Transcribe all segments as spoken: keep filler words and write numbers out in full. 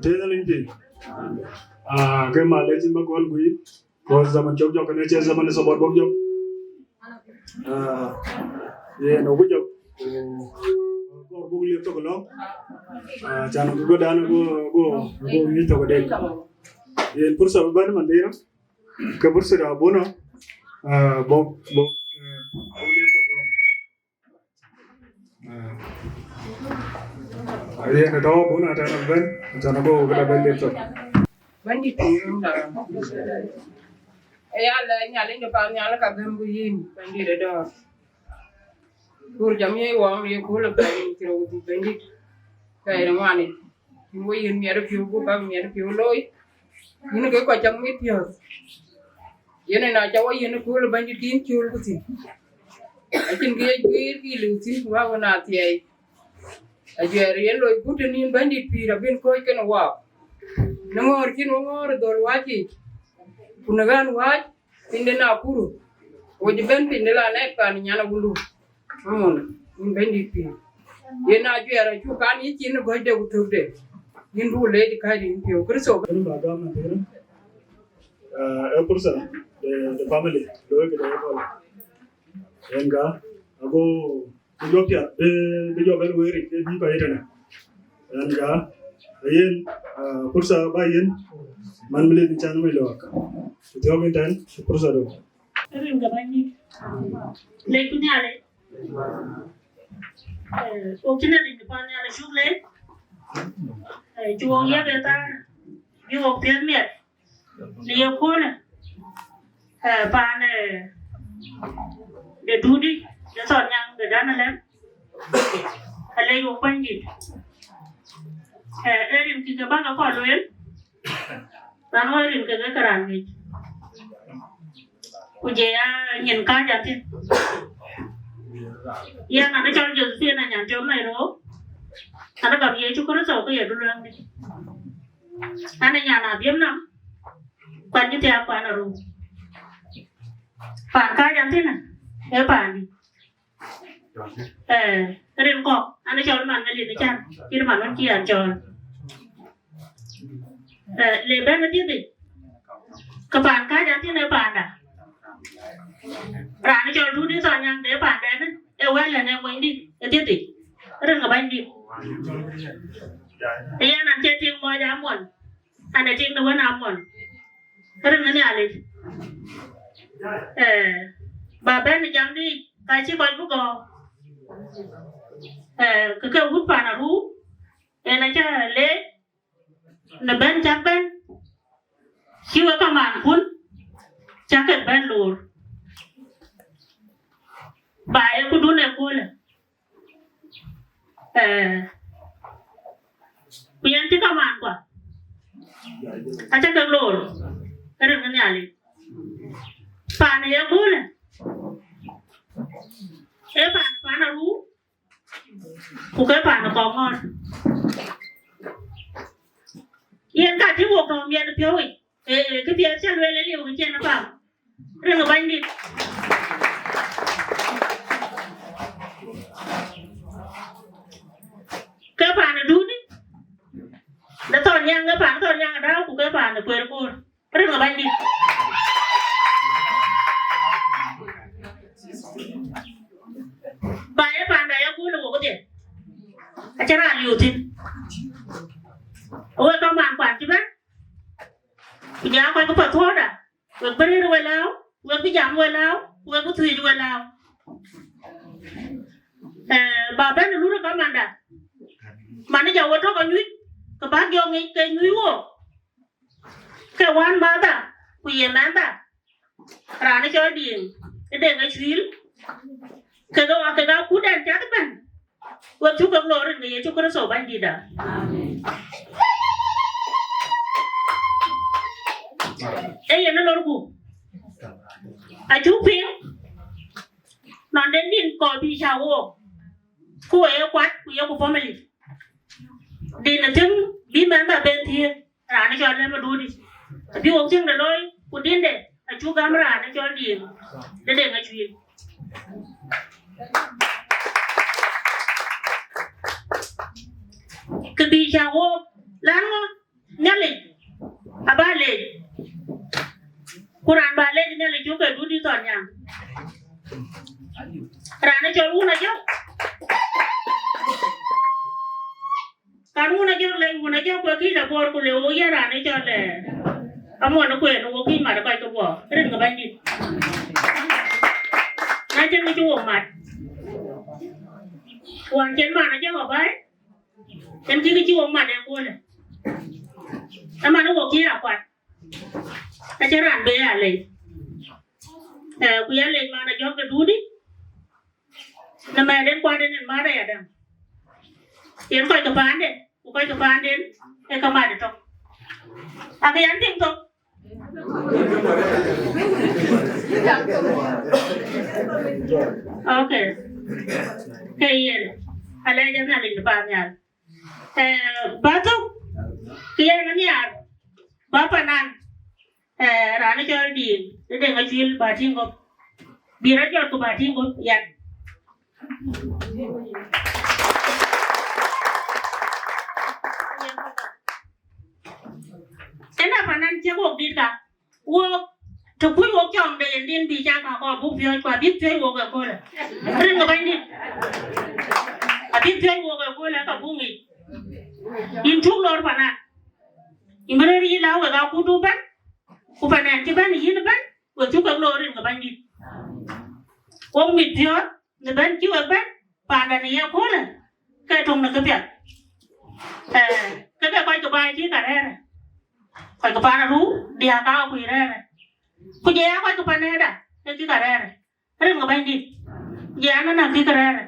Tëë Nhialic piny. Ah, ke mal lecin ba gɔl guiir. Ko zaman cok jɔk ne cie zaman sabot bok jɔk. Ah, ye no ku jɔk. Ko buk liep tok lɔ. Ah, can ku go dan go go go ni tok de. Ye pursa ban man de. Ke pursa da bono. Ah, bok bok. Yen tɔ̈ bun atɛn abɛ̈n, atɛn abɔ̈ kë la bɛ̈n dït thok. Bɛ̈nydït pïïr röm da. Aya lɛɛc Nhialic de pan nhial ka gɛm ku yïn, Bɛ̈nydït ë dɔ̈ɔ̈r. Kur jam ye wɔɔm ye kööl ë pɛɛi rin thirou dhïc Bɛ̈nydït. Pɛɛi rin ŋuan yic. Yïn wɔ yïn miɛt ë piɔ̈u gup bäk miɛt ë piɔ̈u looi. Yïn ke kɔc cam ŋic piɔ̈ɔ̈th. Yen ë na ca wɔ yïn ë kööl ë Bɛ̈nydït kïn cöl ku thïn. Acïn kë ye guiir kë liu thïn ku wä wën a thiɛɛi. Ajuɛɛr yen loi gut ë nïn Bɛ̈nydït pïïr abïn kɔ̈ɔ̈c kenë waak. Në ŋɔ̈ɔ̈r cïn wä ŋɔ̈ɔ̈r ë dhɔ̈l wääc yiic, ku në ɣän wääc piny de Nakuru, wo cï bɛ̈n piny de la nɛt paan nyan awundu. Amon, yïn Bɛ̈nydït pïïr. Yen ajuɛɛr acuk kan yï cin ë gɔ̈cde ku thökde. Yïn buk leec ë kääc yïn piɔ̈u Kërtho. Ënë ba gam athëër, eh, ë pursa de, de family, looi këde ë gɔl. Yen ka, ago bï jɔ piath, bï, bï jɔ bɛ̈n wëëric, ke bï kɔc ëtënë. Yen ka, yen, ah, pursa ba yen, man bï lith can wëc lɔɔk. Ku thiɔ̈k yen tɛ̈n, pursa do. Rin ke Bɛ̈nydït. Lec ku Nhialic. Eh, wok cïn rin ke pan Nhialic cuk lec. Eh, cï wok yiëk ë thaar, bï wok piɛth miɛt. Në ye köölë, eh, paan, eh, de Dudi, de Thɔn Nyaŋ, de Dan Alɛm, alec wok Bɛ̈nydït. Eh, ee rin kï ke bäk akɔn lueel, raan wä rin ke ke ke raan ŋic. Ku je ya nyin kääc athïn. Yɛn an, cɔl Josephine Anyan Jɔn Nairo, an, gam Yecu Kërtho ke ye duluɛŋdï. An, nyan adhiëm nɔm, kuan cï thiaak kuan aruu. Paan kääc an thïn, ee paandï. Eh, rin kɔ̈k, an cɔl man Malin Can, cït man wën cï an cɔl. Eh, le bɛ̈n ë thiëthic, ke paan kääc an thïn ee paanda. Raan cɔl Dudi Thɔn Nyaŋ de paanda ënë, ee wɛ̈l ënë mony dït ë thiëthic, rin ke bɛ̈ny dït. Yen an cie tiŋ mɔc amuɔn, an ee tiŋ de wën amuɔn, rin ë Nhialic. Eh, ba bɛ̈n ë jam dï, ka cï kɔc bï gɔ̈ɔ̈r. Eh, ke ke wut paan aruu, en acä leec, në bɛ̈n cäk bɛ̈n, cï wek kamaan kun, cäk kek bɛ̈n loor. Ba ee këdun ë köölë. Eh, ku yɛn cï kamaan kua, acä kek loor, rin ë Nhialic. Paan ë ye köölë, ee paan, paan aruu, ku ke paan ë kɔŋ ŋɔ̈ɔ̈r. Yen ka cï wok tɔ̈ miɛt piɔ̈u yic, ee, ee, kë piɛth cä lueel aliu kë cïn apam. Rin ë Bɛ̈nydït. Ke paan ë Dudi, de Thɔn Nyaŋ, ke paan ë Thɔn Nyaŋ Adau, ku ke paan ë Kueer Koor. Rin ë Bɛ̈nydït. Ba ye paanda ya köölë wok kedhie. Acïn raan liu thïn. Wek kamaan kuan cï bɛ̈n. Ku ja kɔc ke path thuɔɔuda. Wek bï rëër we lääu, wek bï jam we lääu, wek bï thuëëc we lääu. Eh, ba bɛ̈n ë lurë kamanda. Man ë ja we tök anyuc, ke bäk jɔ ŋic ke nyuc wok. Ke wän mäthda, ku ye mɛnhda, raan ë cɔl Diiŋ, ë Deŋ Acuil, kekë wa kek akutden cath ëbɛ̈n, wek cuk kek lor rin ke Yecu Kërtho Bɛ̈nydïtda. Amen. Ee yen ë lorku, acuk piŋ, nɔn den din kɔɔr bï cä wook, ku we ye kuat, ku yeku family. Din ë thïn bï mɛnhda ben thiëëk. Raan cɔl Lem Adudi, abï wok cieŋde looi, ku dinde acuk gäm raan cɔl Diiŋ de Deŋ Acuil. Pïïr cä wok, lan ŋö? Nhialic aba leec. Ku raan ba leec Nhialic cuk ke Dudi Thɔn Nyaŋ. Raan ë cɔl Wun Ajɔk. Kan Wun Ajɔk lec, Wun Ajɔk ku ë kïc la Bor ku le wo ye raan ë cɔl, eh, amuɔn ë kueen wo kïc mat ë kɔc ke guɔ rin ke Bɛ̈nydït. Na cïn kë cï wo mat. Wään cïn man Ajɔk abai, en kï kë cï wo mat ë kuölë. Ëman ë wo kï ya kuat. Acïn raan be ya lec. Eh, ku ya lec man Ajɔk de Dudi. Në mɛɛt en kuat en en mat ayadäŋ. Yen kɔc ke paande, ku kɔc ke paanden ë ke mat ëtök. Akë yan piŋ thok. Okay. Ke yen. Alɛc Nhialic de paannhial. Eh, ba thok. Ke yen anhiar. Ba panan. Eh, raan ë cɔl Diiŋ, ë Deŋ Acuil, ba tïŋ guɔ̈p. Bï rɔt jɔt ku ba tïŋ guɔ̈p, yan. Ëna panan cï wok dït ka, wok, të kuc wok cɔŋ de yen din bï cak ka kɔ buk piɔ̈ɔ̈c, ku abïk piɔ̈ɔ̈c wok ëköölë. Rin ke Bɛ̈nydït. Abïk piɔ̈ɔ̈c wok ëköölë ka buk ŋic. Yïn cuk lor panan. Yïn bï rɔt yï la wek akut du bɛ̈n, ku panan cï bɛ̈n yïn bɛ̈n. We cuk ke lor rin ke Bɛ̈nydït. Wok mit piɔ̈ɔ̈th në bɛ̈n cï wek bɛ̈n, panda në ye köölë, ke töŋ në këpiɛth. Eh, ke ke kɔc ke baai cï ka rɛ̈ɛ̈rë. Kɔc ke paan Aruu, diäk ka kuc rɛ̈ɛ̈rë. Ku jɔ ya kɔc ke pan ëda, ke cï ka rɛ̈ɛ̈rë. Rin ke Bɛ̈nydït, jɔ ya nɔn akï ke rɛ̈ɛ̈rë.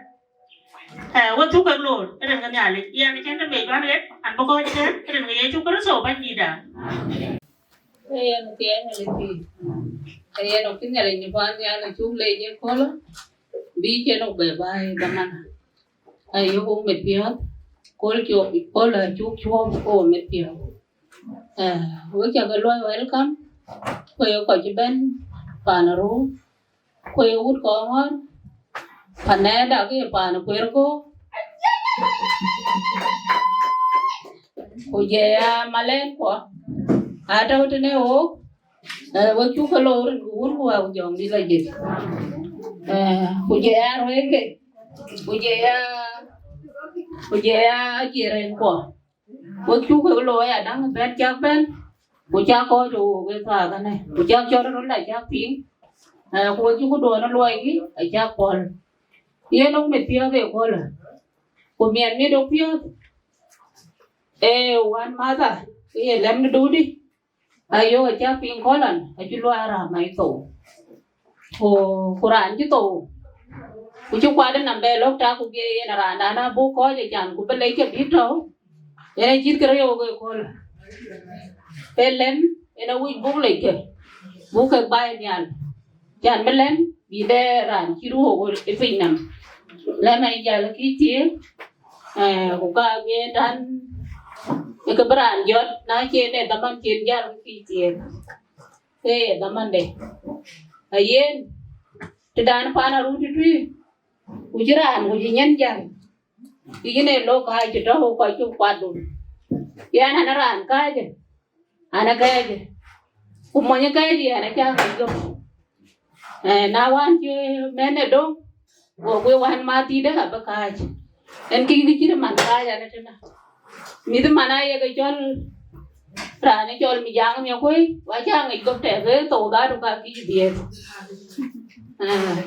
Eh, we cuk ke lor rin ke Nhialic. Yɛn cïn të mec bän ɣet, an bï kɔc ëtɛ̈ɛ̈n, rin ke Yecu Kërtho Bɛ̈nydïtda. Ke yen thiɛɛny Nhialic pïïr. Ke yen ë kï Nhialic në paannhial ë cuk leec ëköölë, bï cïn ë bɛ baai dhamana. Ayok wok mit piɔ̈ɔ̈th, kööl cuk, kööl acuk cuɔp ke wok mit piɔ̈ɔ̈th. Eh, wek cä ke luɔi welcome, ku ye kɔc cï bɛ̈n paan Aruu, ku ye wut Kɔŋɔ̈ɔ̈r, panɛɛda ke ye paan Kueer Göök. Ku jɔ ya malɛɛnkuɔ, aa tɔ̈u tënë wok, eh, wek cuk ke lor rin ku wun ku wä ku jɔŋdït lɔ jël. Eh, ku jɔ ya ruëëŋke, ku jɔ ya, ku jɔ ya jiërenkuɔ. Wek cuk ke looi adaŋ bɛ̈n cak bɛ̈n, ku cak kɔc wok ë thaakënë, ku cak cɔl röl acak piŋ, eh, ku wek cuk duɔ̈ɔ̈n ë luɔikï acak pɔ̈l. Yen wok mit piɔ̈ɔ̈th ëköölë, ku miɛt mit wok piɔ̈ɔ̈th, ee wän matha, ke ye lɛm në Dudi, ayok acak piŋ kɔlɔn, acï luɔi raan mac thou. Ku, ku raan cï thou, ku cï kuat ë nɔm bɛ lɔ̈k tak, ku bï yen raandan abuk kɔc ë can, ku bï lec ke bï tɔ̈u, yen acït kë riëëu ke kööl. Ee lɛm, yen awïc buk lec ke, buk kek baai nhial. Can bï lɛm, bï dɛ raan cï ruɔ̈k ë piny nɔm. Lɛm ë jäl kï thiëëk, eh, ku ka bï tan, ë ke bï raan jɔt, na cïn ë dhaman cïn jäl kï thiëëk. Ke ye dhamande. Ayen, tëdan pan Aruu tëtui, ku cï raan, ku cï nyin jäl. Ke yïn ee lok kääc cï tɔ̈u kɔc cï kuatdu. Yɛn an, raan kääcë, an, akɛ̈ɛ̈cë. Ku mony kɛ̈ɛ̈cë yɛn acä ŋic gɔ̈k. Eh, na wään cï mɛn ë döŋ, go guë wään ma dhïïdë abï kääc. En kï kï cït man kääc an, ëtënë. Mïth man aye ke cɔl raan ë cɔl Mijaŋ Miakuei, wa cä ŋic gɔ̈k tɛ̈k ë thou dhadu ka kïc dhiëëth. Eh,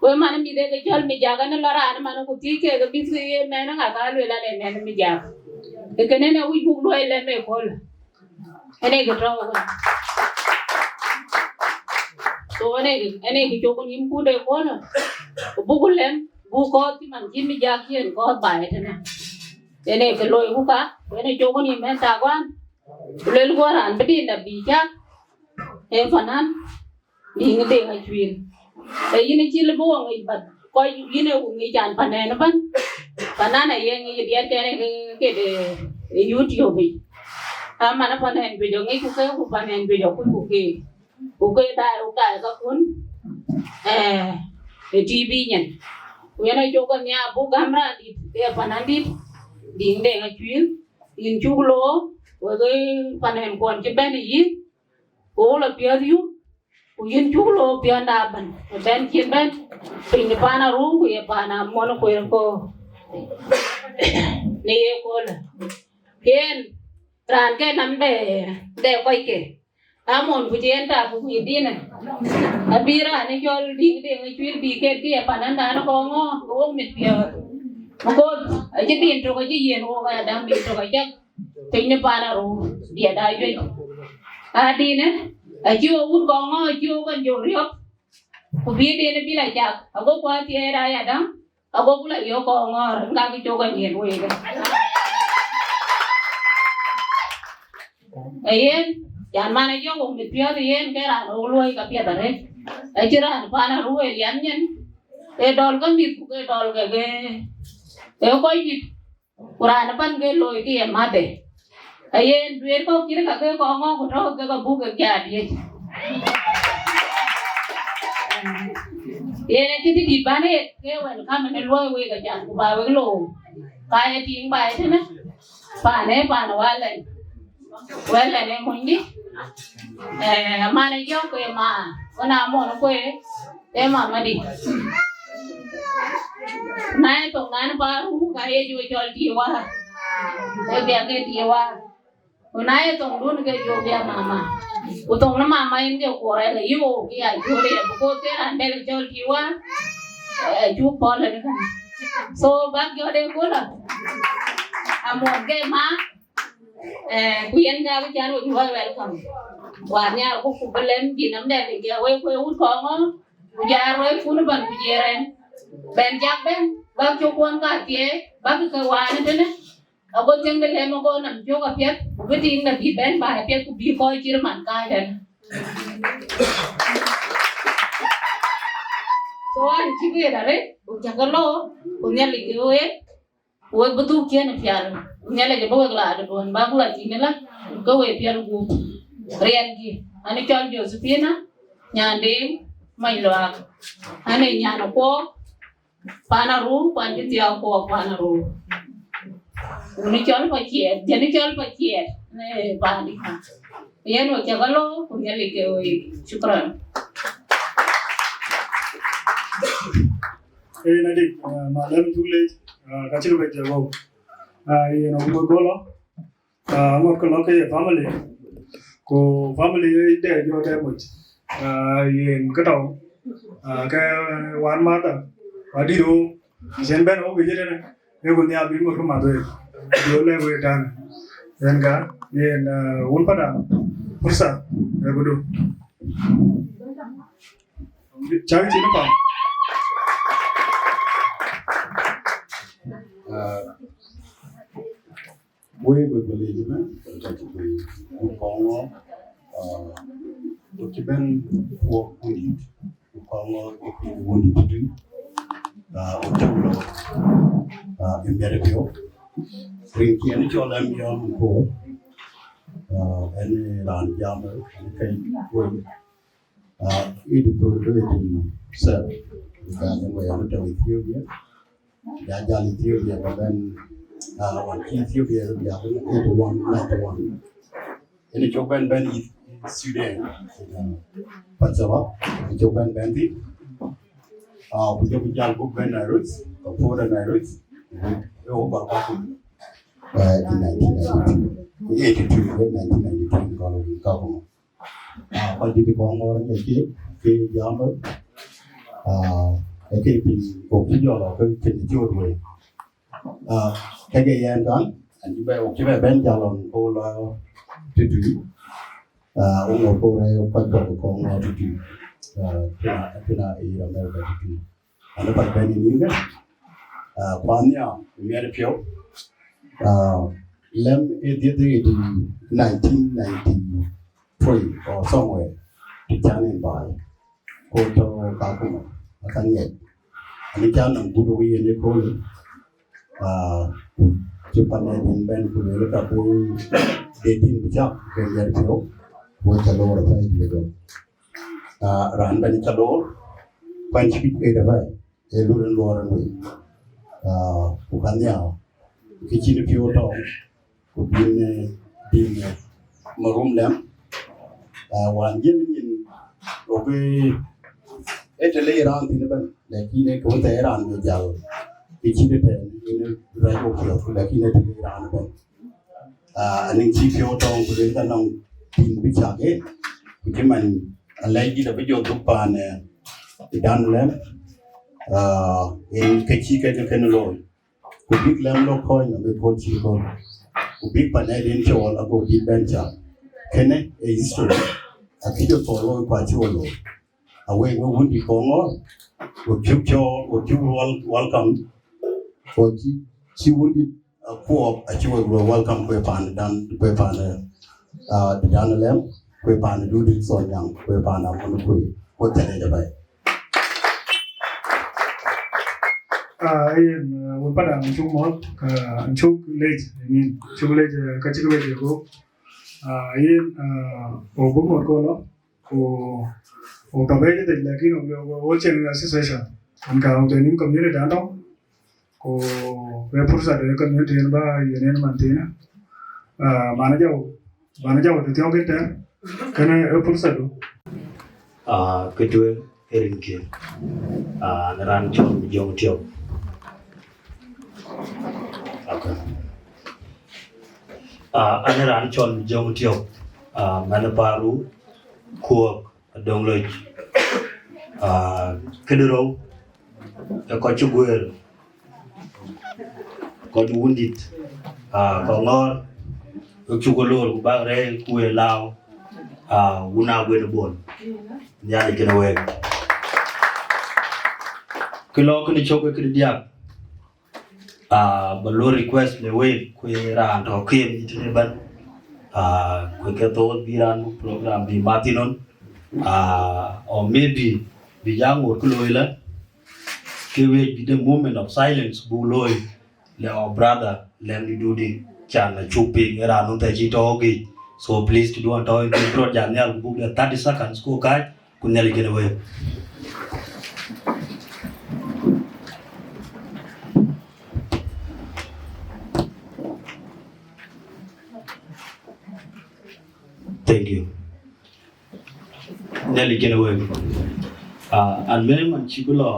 ku ë man mïth ë ke cɔl Mijaŋ, en lɔ raan man ku thiëc kek mïth ke ye mɛn ŋa ka lueel an, ee mɛn Mijaŋ. Ee kënë ne wïc buk luɔi lɛm ëköölë. Ënë kë tɔ̈u wën. So ënë kë, ënë kë cök nïm kut ëköölë. Ku buk lɛm, buk kɔ̈ɔ̈th cï man cïn Mijaŋ cï en kɔ̈ɔ̈th baai ëtënë. Ënë kë loiku ka, ku ënë cök nïm en thaak wään. Ku luelku raan bï din dap bï cak. Ee panan. Diŋ Deŋ Acuil. Ee yïn acï lëu bï wɔ ŋic, but kɔc yïn ee ku ŋic an, panɛn ëbɛ̈n. Panan aye ŋic diɛt kɛn ë ke, ke de, ë YouTube yic. Aman panɛn juëc ŋic ku ke, ku panɛn juëc akuc ku ke. Ku ke daai, ku daai kakun, eh, ë T V nyin. Ku yen acuk ke nhiaar buk gäm raan dït, ke panan dït, Diŋ Deŋ Acuil. yïn cuk loor wek ë panen kuɔn cï bɛ̈n ë yïn, ku wok la piɔ̈ɔ̈th yum, ku yïn cuk loor piɔ̈nda ëbɛ̈n ëbɛ̈n cïn bɛ̈n piny ë pan Aruu ku ye pan Amuɔn Kueer Koor në ye köölë. Yen raan ke nam de de kɔcke, Amon ku cï en tak ku kuc dinë, abï raan ë cɔl Diŋ Deŋ ë cuil bï ket kë ye pandan dan kɔŋ ŋɔ̈ɔ̈ŋ ke wok mit piɔ̈ɔ̈th. Because acï din tök acï yen wok aya däŋ din tök acäk piny në pan Aruu diɛt aa juëc. Aa dinë acï wok wut kɔŋ ŋɔ̈ɔ̈ŋ acï wok kɔn jɔ riɔ̈k, ku bï din bï la cak ago kuath thiëëc aya däŋ. Ago ku la yök kɔŋ ŋɔ̈ɔ̈r ŋak cök anyien wëëkë. Ee yen, can man ë jɔk wok mit piɔ̈ɔ̈th yen ke raan wok luɔi ka piɛth arëët. Acï raan pan Aruu ë liɛm nyin, ee dɔl ke mïth ku ke dɔl ke ke ee kɔc dït, ku raan ëbɛ̈n ke looi ke ye mäthë. Ayen dueer kɔ̈k cït ka ke kɔŋ ŋɔ̈ɔ̈ŋ ku tɔ̈u ke ka buk ke jat yec. Yen acï dït dït bän ëët ke wɛn kamë në luɔi wek acan ku ba wek loor. Ka ye tiiŋ ba ye tënë pan ë pan walɛn. Walɛn ë mony dï. Eh, aman ë jɔk ke ma ɣön amon kueer. Ee mama dï. Na ye thoŋ dan Paru ka ye jɔ cɔl Tiwa. Ee bia ke Tiwa. Ku na ye thoŋ dun ke jɔ bia mama. Ku thoŋ na mama in ke kuɔrɛ ke yo ki a jɔ de ko ke ran bel cɔl Tiwa. Ee ju pɔl ni kan. So bak jɔ de ko la. Amon ke ma. Eh, ku yen ka ku can we you are welcome. Wa nyar ku ku belen bi nam de ke we ku wut ko ngo. Ku jar we ku ban ku jeren. Ben jak ben bak cök kuɔn ka thiëëc bak ke wan tënë. Ago thiëŋ de lɛm ago nam cök apiɛth ku bï tiiŋ de bï bɛ̈n ba apiɛth ku bï kɔc cït man ka tɛ̈n. So an cï wëët arëët ku cäk ke loor ku Nhialic ke wek. Wek bï dhuk ciën pial ku Nhialic abï wek la de duön bäk la thïn ëlä ke we pial gup. Riɛnki an cɔl Josephina Nyandeŋ Many Luaak. An ee nyan Akuɔɔk pan Aruu, kuan cï thiaak Kuɔɔk pan Aruu. Wun cɔl Paciɛɛt, jɛn cɔl Paciɛɛt në paan dï ka. Yen we cä ke loor ku Nhialic ke we. Shukran. Ee na dik, ah, ma lɛm cuk leec, ah, ka cï ke bɛ jɛ wou. Ah, yen agut gɔlɔ. Ah, ŋot ke lɔ ke ye family. Ku family de jɔ de moc. Ah, yen ke tɔu. Ah, ke wan mother. Wa dït wo. Cien ben wo ke jëtene. Ye ku nhial bï ŋot ke math wek. Jɔ lɛk wek tän. Yen ka, yen, ah, wun pada. Fursa. Ye ku du. Cak cin pam. Ah, wek we believe me, ka ci be ku kɔŋɔ, ah, ku ci ben wo kundit, ku kɔŋɔ ku piny kundit tu. Ah, ku ci lo, ah, in bere pio. Rin kiɛn cɔl am yɔm ko, ah, ɛn ran jam, ɛn kɛn wek. Ah, it is productivity itself. Because we are not Ethiopia. Ya jal Ethiopia, but then, ah, one Ethiopia, we are eighty-one, ninety-one. Ini cok ben ben East Sudan, uh, Pachawa, ini cok ben ben di. Ah, we cok jal book ben Nairobi, Kapoor Nairobi. Eh, over Kakuma. Uh, in nineteen ninety-two, eighty-two, nineteen ninety-two, in Kakuma. Ah, kɔc dït kɔŋ ŋɔɔr ë ke, ke jam, ah, ë ke piny kok cï jɔl ke piny cï wot wei. Ah, ke ke yɛn kan, an cï bɛ, wok cï bɛ ben jal ɔn ko la tëtui. Ah, wo ŋɔɔr ko rɛ kɔc kɔk kɔŋ ŋɔɔr tëtui. Ah, kina, kina ë yïr America tëtui. An ë kɔc bɛ̈n ë nïn kën, ah, kuan nhiaar ë miɛt ë piɔ̈u, ah, lɛm ë dhiëth ë di nineteen ninety-three or somewhere, të can en baai, ku tɔ̈ Kakuma, aka ŋiɛc. An ë can nɔm gut wok yen ëköölë, ah, ku cï pan ë din bɛ̈n ku lueel ka bï de din bï cak ke miɛt ë piɔ̈u, ku cä loor apɛi dït ëbɛ̈n. Ah, raan bɛ̈n cä loor, kuan cï bï kueet apɛi, ee lur en luɔɔr en wei. Ah, ku ka nhiaar, kë cïn piɔ̈u tɔŋ, ku bïn, eh, bïn, eh, Marum Lɛm. Ah, wään jël nyin, oke, ë të le raan thïn ëbɛ̈n, lakin ë kë wën thɛɛr raan bï jäl, kë cït ëtɛ̈ɛ̈n, yen ë rɛc wok piɔ̈ɔ̈th, lakin ë të le raan ëbɛ̈n. Ah, anïŋ cï piɔ̈u tɔŋ, ku luel ka nɔŋ tïŋ bï cak en, ku cï man alɛc dït abï jɔ dhuk paan, eh, ë Dan Lɛm, ah, en kë cï kek kënë looi. Ku bïk Lɛm lɔ kɔc nɔm ë kööl cï kööl. Ku bïk pan ë den cɔɔl ago bïk bɛ̈n cak. Kënë ë history. Akëc jɔ thɔɔr wok ku acï wo looi. Awek wek wundït Koŋɔɔr, wek cuk cɔɔl, wek cuk wel-, welcome. Ku cï, cï wundït Akuɔɔk acï wek luɔi welcome kue paan Dan, kue paan, ah, Dan Lɛm, kue paan Dudi Thon Nyaŋ, kue paan Amon kue, ku thɛɛr ë jɔ bɛ̈i. Ah, yen, ah, wek Padaŋ cuk mɔ̈ɔ̈th, ah, cuk lec, I mean, cuk lec, ah, ka cïk lec ë go. Ah, yen, ah, wok bï mɔ̈ɔ̈th kɔn lɔ, ku, ku tɔ bɛ̈ɛ̈c ëdhec, lakin wok, wok, wok cieŋ association, an ka wok denim community dan tɔŋ, ku ë pursa de community en ba yen en man thiinë. Ah, man jɔu, man jɔu të thiɔ̈k ëtɛ̈ɛ̈n, kënë ë pursa du. Ah, kë tueŋ ë rinkië. Ah, në raan cɔl Jɔŋ Tiɔp. Okay. Ah, an raan cɔl Jɔŋ Tiɔp. Ah, man Paru, Kuɔk, Adöŋ Loc. Ah, këdï rou, ë kɔc cï guëër, kɔc wundït, ah, Koŋɔɔr, wek cuk lor ku bak rɛɛc ku we lääu, ah, wun Aguën Bol. Nhialic kënë week. Kë lɔ kënë cök ë këdï diäk. Ah, ba luɔ̈i request le week, ku ye raan tɔ̈ kem yï tënë bɛ̈n. Ah, ku ke thoth bï raan buk program bï mat thïn ɣɔn. Ah, or maybe bï ja ŋot kë looi la, ke week bï the moment of silence buk looi le our brother Lɛm Dudi, can acuk piŋ ë raan wun thɛɛr cï tɔ̈ ɣɔ̈k yic. So please, të duɔ̈n tɔ̈ yïn, bï rɔt jal nhial ku buk de thirty seconds ku kääc, ku Nhialic kënë week. Thank you. Nhialic kënë week. Ah, an mënë man cï bï lɔ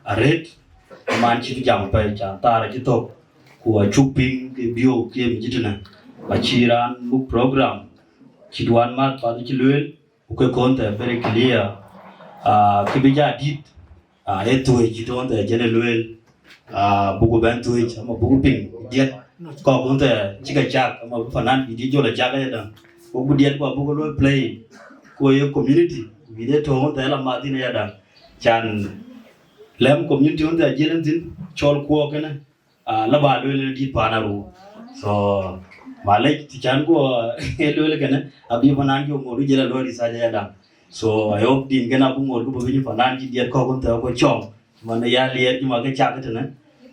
arëët, man cï bï jam pɛ̈i, can thaar acï thök, ku acuk piŋ ke biöök ke mïc tënë. Acï raan muk program, cït wään mat path cï lueel, ku ke kɔn thɛɛr very clear. Ah, kë bï ja dït, ah, ë thuëëc cït wään thɛɛr jënë lueel, ah, buku bɛ̈n thuëëc, ama buku piŋ diɛt kɔ̈k wään thɛɛr cï ke cak, ama bï fanan bï dït jɔl a cak ayadäŋ. Ku bï diɛt ku abuku luɔi play, ku ye community, bï de tɔ̈ wään thɛɛr la mat thïn ayadäŋ. Can Lɛm community wään thɛɛr jël en thïn, cɔl Kuɔk kënë, ah, la ba lueel en dït paan Aruu. So, malec, të can guɔ ë lueel kënë, abï fanan jɔ ŋot jël a luɔi research ayadäŋ. So, I hope din kënë abï ŋot ku bï bïny fanan cï diɛt kɔ̈k wään thɛɛr ku cɔm. Man ya liɛɛr cï ma ke cak tënë.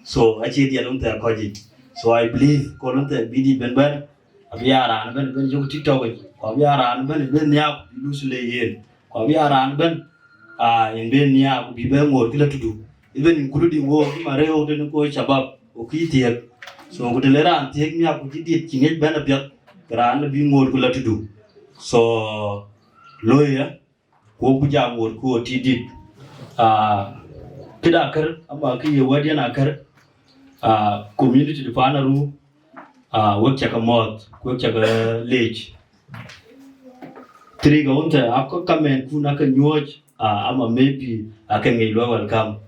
So, acï diɛt wään thɛɛr kɔc yic. So, I believe, kɔn wään thɛɛr bï dït bɛ̈n bɛ̈n, abï ya raan bɛ̈n bɛ̈n yök TikTok yic, ku abï ya raan bɛ̈n bɛ̈n nhiaak bï luth le yen, ku abï ya raan bɛ̈n, ah, en bɛ̈n nhiaak bï bɛ̈n ŋot kë la tudu. Even including wo, ma rëëu tënë ko shabab, wo kï thiëëk. So, ku të le raan thiëëk nhiaak ku cï dït cï ŋic bɛ̈n apiɛth, ke raan bï ŋot kë la tudu. So, looi ya, ku wo bï jam ŋot ku wo tït dït. Ah, këda akër, ama kë ye wɛ̈tdiɛn akër, ah, community de paan Aruu, ah, wek cä ke mɔ̈ɔ̈th, ku wek cä ke leec. Tërik awun thɛɛr, akɔ comment kun akë nyuɔ̈ɔ̈c, ah, ama maybe akë ŋic luɔi welcome.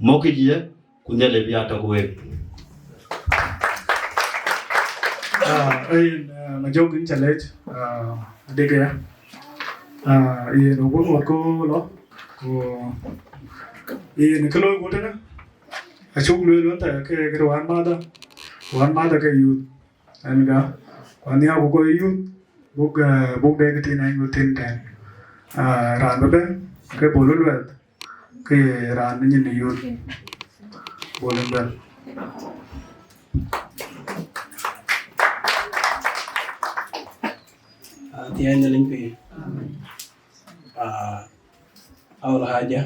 Mɔ̈kkï ye, ku Nhialic bï ya tɔ̈ ku week. Ah, yen, ah, ma jɔk yïn cä lec, ah, adek ya. Ah, yen wok ŋot ku lɔ, ku yen kë looi ku tënë, acuk lueel wën thɛɛr ke, ke wään madha, wään madha ke youth. Ɛn ka, ku anhiaar ku kɔc youth, buk, eh, buk dek tïn ë youth tïn tɛ̈n. Ah, raan bï bɛ̈n, ke Bol Luɛth, ke ye raan nyin ë youth. Bol Luɛth. Ah, thiɛɛny Nhialic pïïr. Ah, awal haja,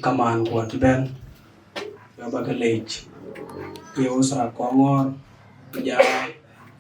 kamaan kuɔn cï bɛ̈n, ya ba ke lec, ke usra Koŋɔɔr, ku ja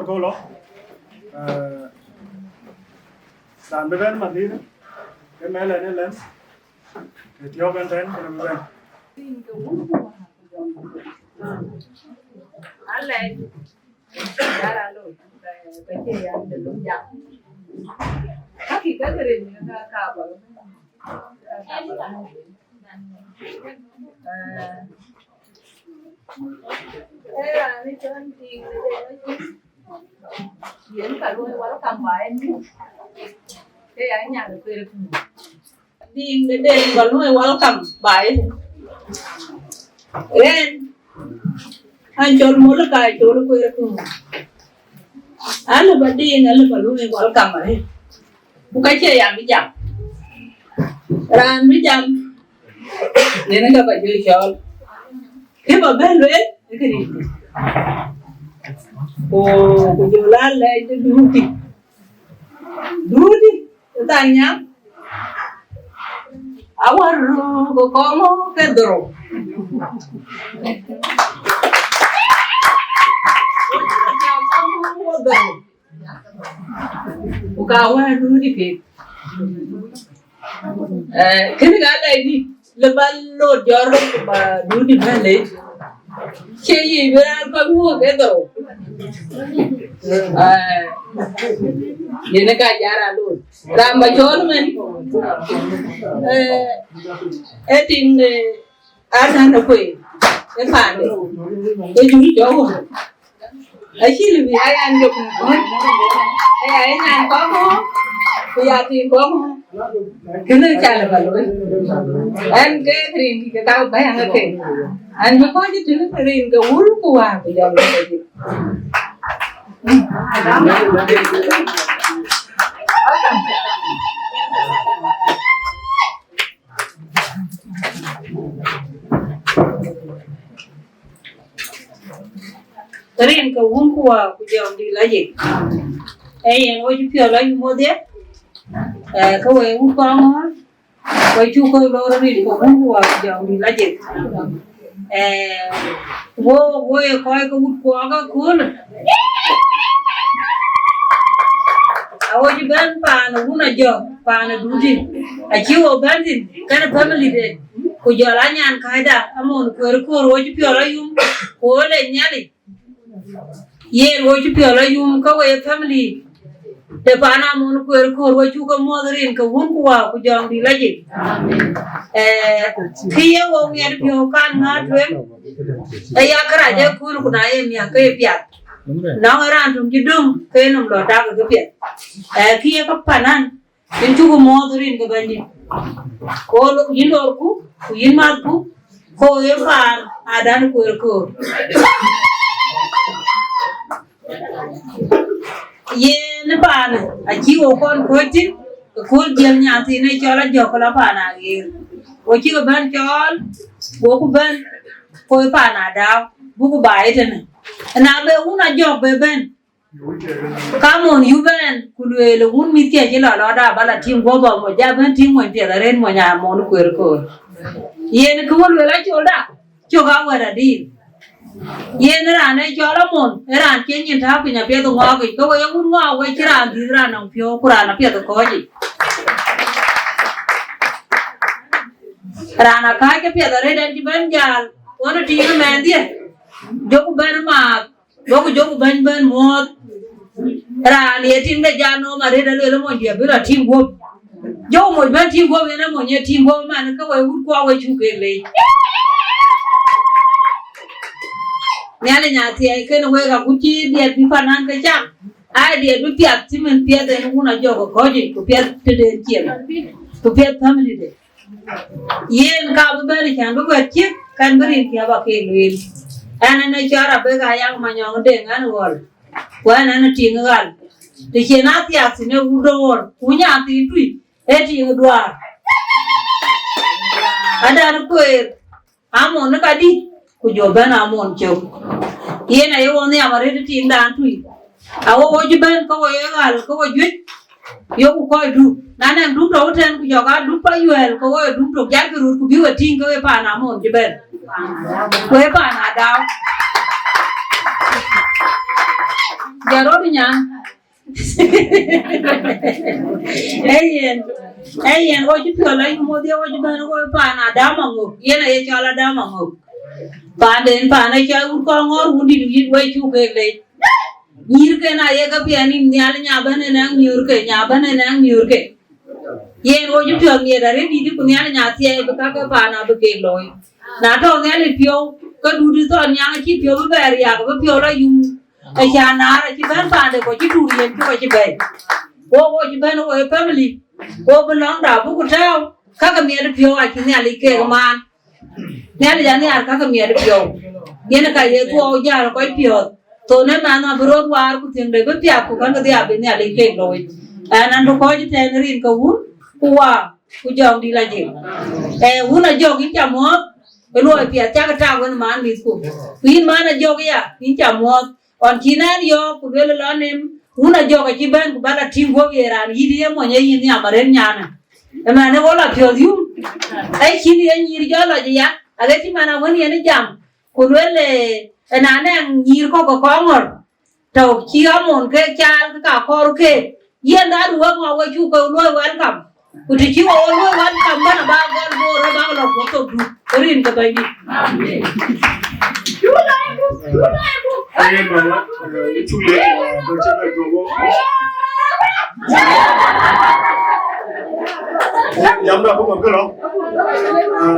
Bor Kolo. Eh, raan bï bɛ̈n madhir, ke mɛl ɛn ë lɛm, ke tiɔ̈k ɛn tɛ̈n, ke bï bɛ̈n. Alɛc, yara lo, ba, ba cie yan de lo jam. Aki ka kere ni ka ka ba. Eh, eh, rani cɔl Diŋ de Deŋ. Yen ka luɔi welcome ba en. Ke ya nyan de kere ku. Diŋ de Deŋ ba luɔi welcome ba en. En, an cɔl mol ka cɔl kere ku. Alë ba Diŋ, alë ba luɔi welcome, eh. Ku ka cie ya bï jam. Raan bï jam, yen ka ba jɔ cɔɔl. Kë ba bɛ̈n lueel, ë kë rin. Ku, ku jɔ la lɛc de duuti. Duuti, ë thaŋ nyaŋ. Awär ku kɔŋ ke dhorou. Ku ka wä duuti kek. Eh, kënë ka lɛc dït, lë ba lot jɔt rɔt ku ba duuti bɛ̈n lec. Cie yic bï raan kɔc wuɔ̈k ë dhorou. Eh, yen ë ka jat raan loot. Raan ba cɔɔl mɛn. Eh, ë tiŋ, eh, Adan Akuei, ë paande, ë jur jɔk wä. Acï lëu bï ya yan jɔk në kɔ̈ɔ̈c. Aya ë nyan kɔ̈k ŋö, ku ya tiŋ kɔ̈k ŋö. Kënë ca lë ba looi. Ɛn ke rin kï ke ka bɛ̈ɛ̈ŋ ë ke. An bï kɔ̈ɔ̈c tënë rin ke wun ku wäär ku jɔl ke jël. Rin ke wun ku wäär ku jɔŋdït lajik. Ee yen wo cï piɔl ayum wodhie. Eh, ke we wun kɔŋ ŋɔ̈ɔ̈r, we cuk kɔc lor rin ke wun ku wäär ku jɔŋdït lajik. Eh, wo, wo ye kɔc ke wut kuɔɔk aköl. Awo cï bɛ̈n paan wun ajɔk, paan duuti. Acï wo bɛ̈n thïn, kɛn family de. Ku jɔl a nyan kääcda, Amon Kueer Koor, wo cï piɔl ayum, ku wo le Nhialic. Yen wo cï piɔl ayum, ke we family de paan Amon Kueer Koor, wo cuk ke muɔ̈th rin ke wun ku wäär ku jɔŋdït lajik. Eh, kë ye wo ŋiɛt piɔ̈u kan ŋa tueŋ, aya kërac ë kööl ku na ye miäk ke ye piath. Nɔŋ ë raan töŋ cï döŋ, ke ye nɔm lɔ tak ke piɛth. Eh, kë ye ke panan, yïn cuk muɔ̈th rin ke Bɛ̈nydït. Ku yïn lorku, ku yïn mathku, ku ye paan Adan Kueer Koor. Yen paanë, acï wo kɔn kɔ̈ɔ̈c thïn, ë kööl jiël nyan thiin ë cɔl ajɔk ke la paan aɣeer. Wo cï ke bɛ̈n cɔɔl, goku bɛ̈n, ku ye paan Adau, buku baai ëtënë. Na be wun ajɔk be bɛ̈n, ka Amon yup ɛn, ku lueel wun mïthkiɛ̈ cï lɔ lɔda ba la tïŋ guɔ̈p ba mony, ja bɛ̈n tïŋ mony piɛth arëët mony Amon Kueer Koor. Yen kë wo lueel acolda, cök a wɛ̈t adïl. Yen raan ë cɔl Amon, ë raan cie nyin tääu piny apiɛth ŋɔɔk yic, ke we ye wun ŋɔɔk we cï raan dhiëth raan nɔŋ piɔ̈u, ku raan apiɛth ë kɔ̈ɔ̈c yic. Raan akääc ke piɛth arëët ɛn cï bɛ̈n jäl, ɣɔn ë tiiŋ ë mɛnhdiɛ̈, jɔku bɛ̈n maath, jɔku, jɔku bɛ̈ny bɛ̈n muɔ̈ɔ̈th. Raan ye tiŋde jal nɔm arëët alueel ë monydiɛ̈ bï rɔt tïŋ guɔ̈p. Jɔku moc bɛ̈n tïŋ guɔ̈p, yen ë mony ye tïŋ guɔ̈p ëmɛn, ke we wut kuɔɔk we cuk keek leec. Nhialic athiɛɛi kenë wek, agut cï diɛt bï panan ke cak, ai diɛt bï piath cïmën piɛth en wun ajɔk ë kɔ̈ɔ̈c yic, ku piɛth tëden cieŋ, ku piɛth family de. Yen ka bï bɛ̈n cän bï wɛ̈t ciëk, kɛn bï rin kiɛ̈ ba keek lueel. Ɛn, ɛn ë cɔl Rabek Ayak Manyɔŋ Deŋ ɛn Ɣɔl, ku ɛn, ɛn ë tiŋ Ɣal. Të cïn athiak thïn ë wut Dowor, ku nyan thiin tui, ë tiŋ Duaar. Adan Kueer, Amon ë kadï, ku jɔ bɛ̈n Amon cök. Yen aye wo nhiam arëët ë tiŋdan tui. Awo wo cï bɛ̈n ke wo ye Ɣal, ke wo juëc, yoku kɔc duk. Na nɛŋ duk tɔ̈u tɛ̈n, ku jɔk aa duk pa yuɛɛl, ke wo ye duk tök, jakï röt, ku bï we tïŋ ke we paan Amon cï bɛ̈n. Ku we paan Adau. Jɔt rɔt nyan. Ee yen, ee yen, wo cï piɔl ayum wodhie, wo cï bɛ̈n, wo paan Adau Aŋök, yen aye cɔl Adau Aŋök. Paanden, paan ë cɔl wut kɔŋ ŋɔ̈ɔ̈r wundït, yït wei cuk keek leec. Nyïïrken aye ke piɛth nïm nhial, nya bɛ̈n ë nɛŋ miöörke, nya bɛ̈n ë nɛŋ miöörke. Yen wo cï piɔ̈ɔ̈th miɛt arëët dït, ku Nhialic athiɛɛi bï ka ke paan abï keek looi. Na tɔ̈u Nhialic piɔ̈u, ke dut ë thɔn nyaŋ acï piɔ̈u bï bɛɛr riääk, bï piɔ̈u la yum. Acan naar acï bɛ̈n paande, ku acï tuur yen cök acï bɛ̈i. Wo, wo cï bɛ̈n wo ë family, wo bï lɔ̈ŋda buku tääu, ka ke miɛt piɔ̈u acï Nhialic keek maan. Nhialic anhiar ka ke miɛt piɔ̈u. Yen ka ye thuɔɔu jäl kɔc piɔ̈ɔ̈th. Thon ë mɛnh abï röt waar ku thiëŋde bï piath, ku kɛ̈nkë dhia bï Nhialic keek looi. Ɛn, ɛn bï kɔc tɛ̈n rin ke wun, ku Wä, ku Jɔŋdït Lajik. Eh, wun Ajɔk, yïn ca muɔ̈ɔ̈th, ë luɔi piɛth cak tak wën man mïthku. Ku yïn man Ajɔk ya, yïn ca muɔ̈ɔ̈th. Ɣɔn cïn ɛn yɔ̈ɔ̈k, ku lueel lɔ nem, wun Ajɔk acï bɛ̈n, ku ba la tïŋ guɔ̈p ye raan yït ye mony ë yïn nhiam arëët nyanë. Ëmɛn ë wo la piɔ̈ɔ̈th yum. Ë cïn ye nyïïr jɔ lɔc aya, aɣet cï man awën yen ë jam, ku lueel, eh, ë na nɛŋ nyïïr kɔ̈k ke kɔŋ ŋɔ̈r, tɔ̈u cï Amon ke caal ke ka kɔɔr keek. Yen dhadu wek ŋɔ̈k we cuk ke luɔi welcome. Ku të cï wo luɔi welcome bɛ̈n aba gɔl Bor aba lɔ guɔ thok du. Rin ke Bɛ̈nydït. Ayen mama, eh, cuk le, eh, bɛ̈n cï bɛ̈n duɔ̈k wo. Jamda buk ke lɔ. Ah.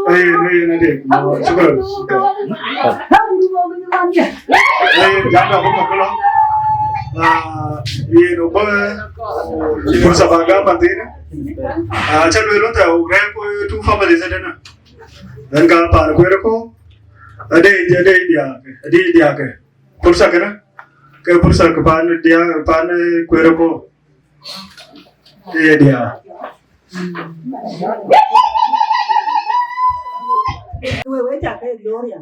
Ayen, ayen, ayen. Shukran, shukran. Ayen, jamda buk ke lɔ. Ah, yen, oba, fursa ba gam athïn. Ah, ca lueel wun thɛɛr, rɛ̈ɛ̈r ku two families ëtënë. Ɣɛn ka paan Kueer Kɔ̈u, ade, ade diäk, ade diäk. Fursa kënë, ke fursa ke paan diäk, paan Kueer Kɔ̈u. Ade diäk. We, we ca ke Gloria.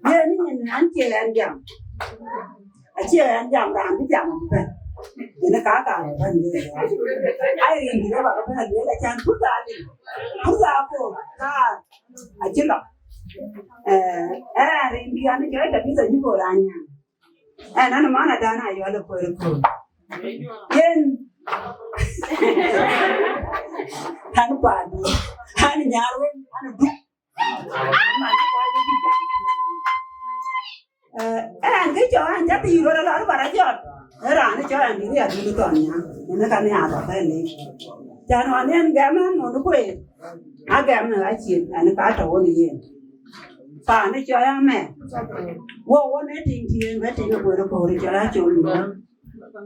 Ye ni nyin an cie an jam. Acie an jam raan bï jam bï bɛ̈n. Yen ka ka bɛ̈n ye. Ai rin bï ba bɛ̈n ye la can pur da ni. Pur da ko ka acie la. Eh, eh rin bï an jɔ ta bisa ni ko ranya. Eh, nan mana dana yo le ko ko. Yen. Han pa. Han nyarwe, han du. Eh, eh, an ke cɔɔl an ca thii rot alɔr bara jɔt. Eh, raan cɔɔl an diri adun thɔn nya. Ene ka ne ada bɛ̈n le. Can wan en gɛm an mɔn kueer. A gɛm ne acin an ka tɔ won yen. Pa ne cɔɔl an mɛ. Wo wo ne tiŋ tiŋ, ne tiŋ ko ro ko ri cɔɔl an cɔɔl ni.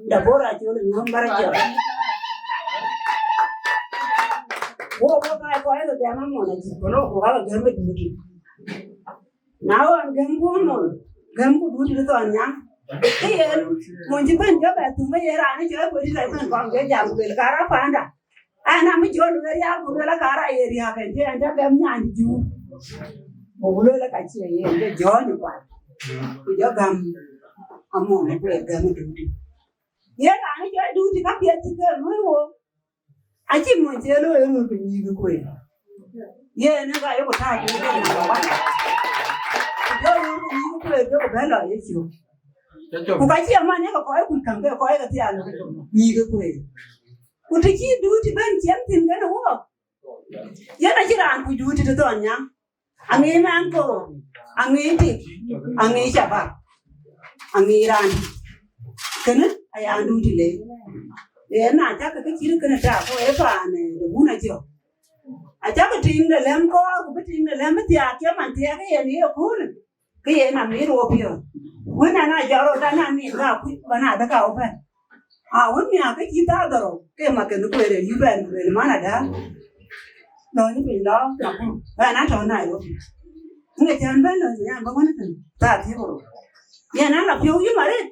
Da bora cɔɔl ni bara jɔt. Wo wo ka ko ai gɛm an mɔn acin. Ko no ko ka gɛm du. Na ɣɔn gɛm ku mony, gɛm ku duut ë thɔn nyaŋ. Ke yen, mony cï bɛ̈n jɔ bɛ thum, ke ye raan ë cɔɔl kueer cï bɛ̈n kɔn ke jam ku luel, kara panda. An, amï jɔ lueel riaak ku luel, kara ye riaak ɛn, ke ɛn tɔ gɛm nyan juur. Ku luel ka cie yen, ke jɔɔny kual. Ku jɔ gäm amɔn ë kueer gɛm ë duut. Ye raan ë cɔɔl duut ka piɛth cï ke luöi wo. Acï mony cï looi röör ku nyïïk kueer. Yen ë ka yok taak ë number one. Ku jɔ röör ku nyïïk kueer jɔ ku bɛ̈n lɔ Yecu. Ku ka cï man ye ke kɔc kuc käŋ ke kɔc ke thial nyïïk kueer. Ku të cï duut bɛ̈n ciɛm thïn kënë wok. Yen acï raan kuc duut të thɔn nyaŋ. Aŋic mɛnhkor, aŋic tik, aŋic cabak, aŋic raan. Kënë aya duut le. Yen na cak ke cït kënë tak, ku ee paan, eh, de wun Ajɔk. Acak tiiŋ de lɛ̈m kɔɔr, ku bï tiiŋ de lɛ̈m bï thiaak cï man thiaak yen ye köölë. Ke yen amit wo piɔ̈ɔ̈th. Wën an a jɔt rot an a nin ka kuc, bän a däk ka wä bɛ̈n. A wën miäk ke cï thaa dhorou, ke ma kën kueer ë yï bɛ̈n ku lueel man ada. Lɔ ni piny lɔ, na ku, bɛ̈n a tɔ̈ Nairobi. Ŋic cän bɛ̈n lɔ nyan bä wën tën, thaa thiëk rou. Yen an la piɔ̈u yï marit.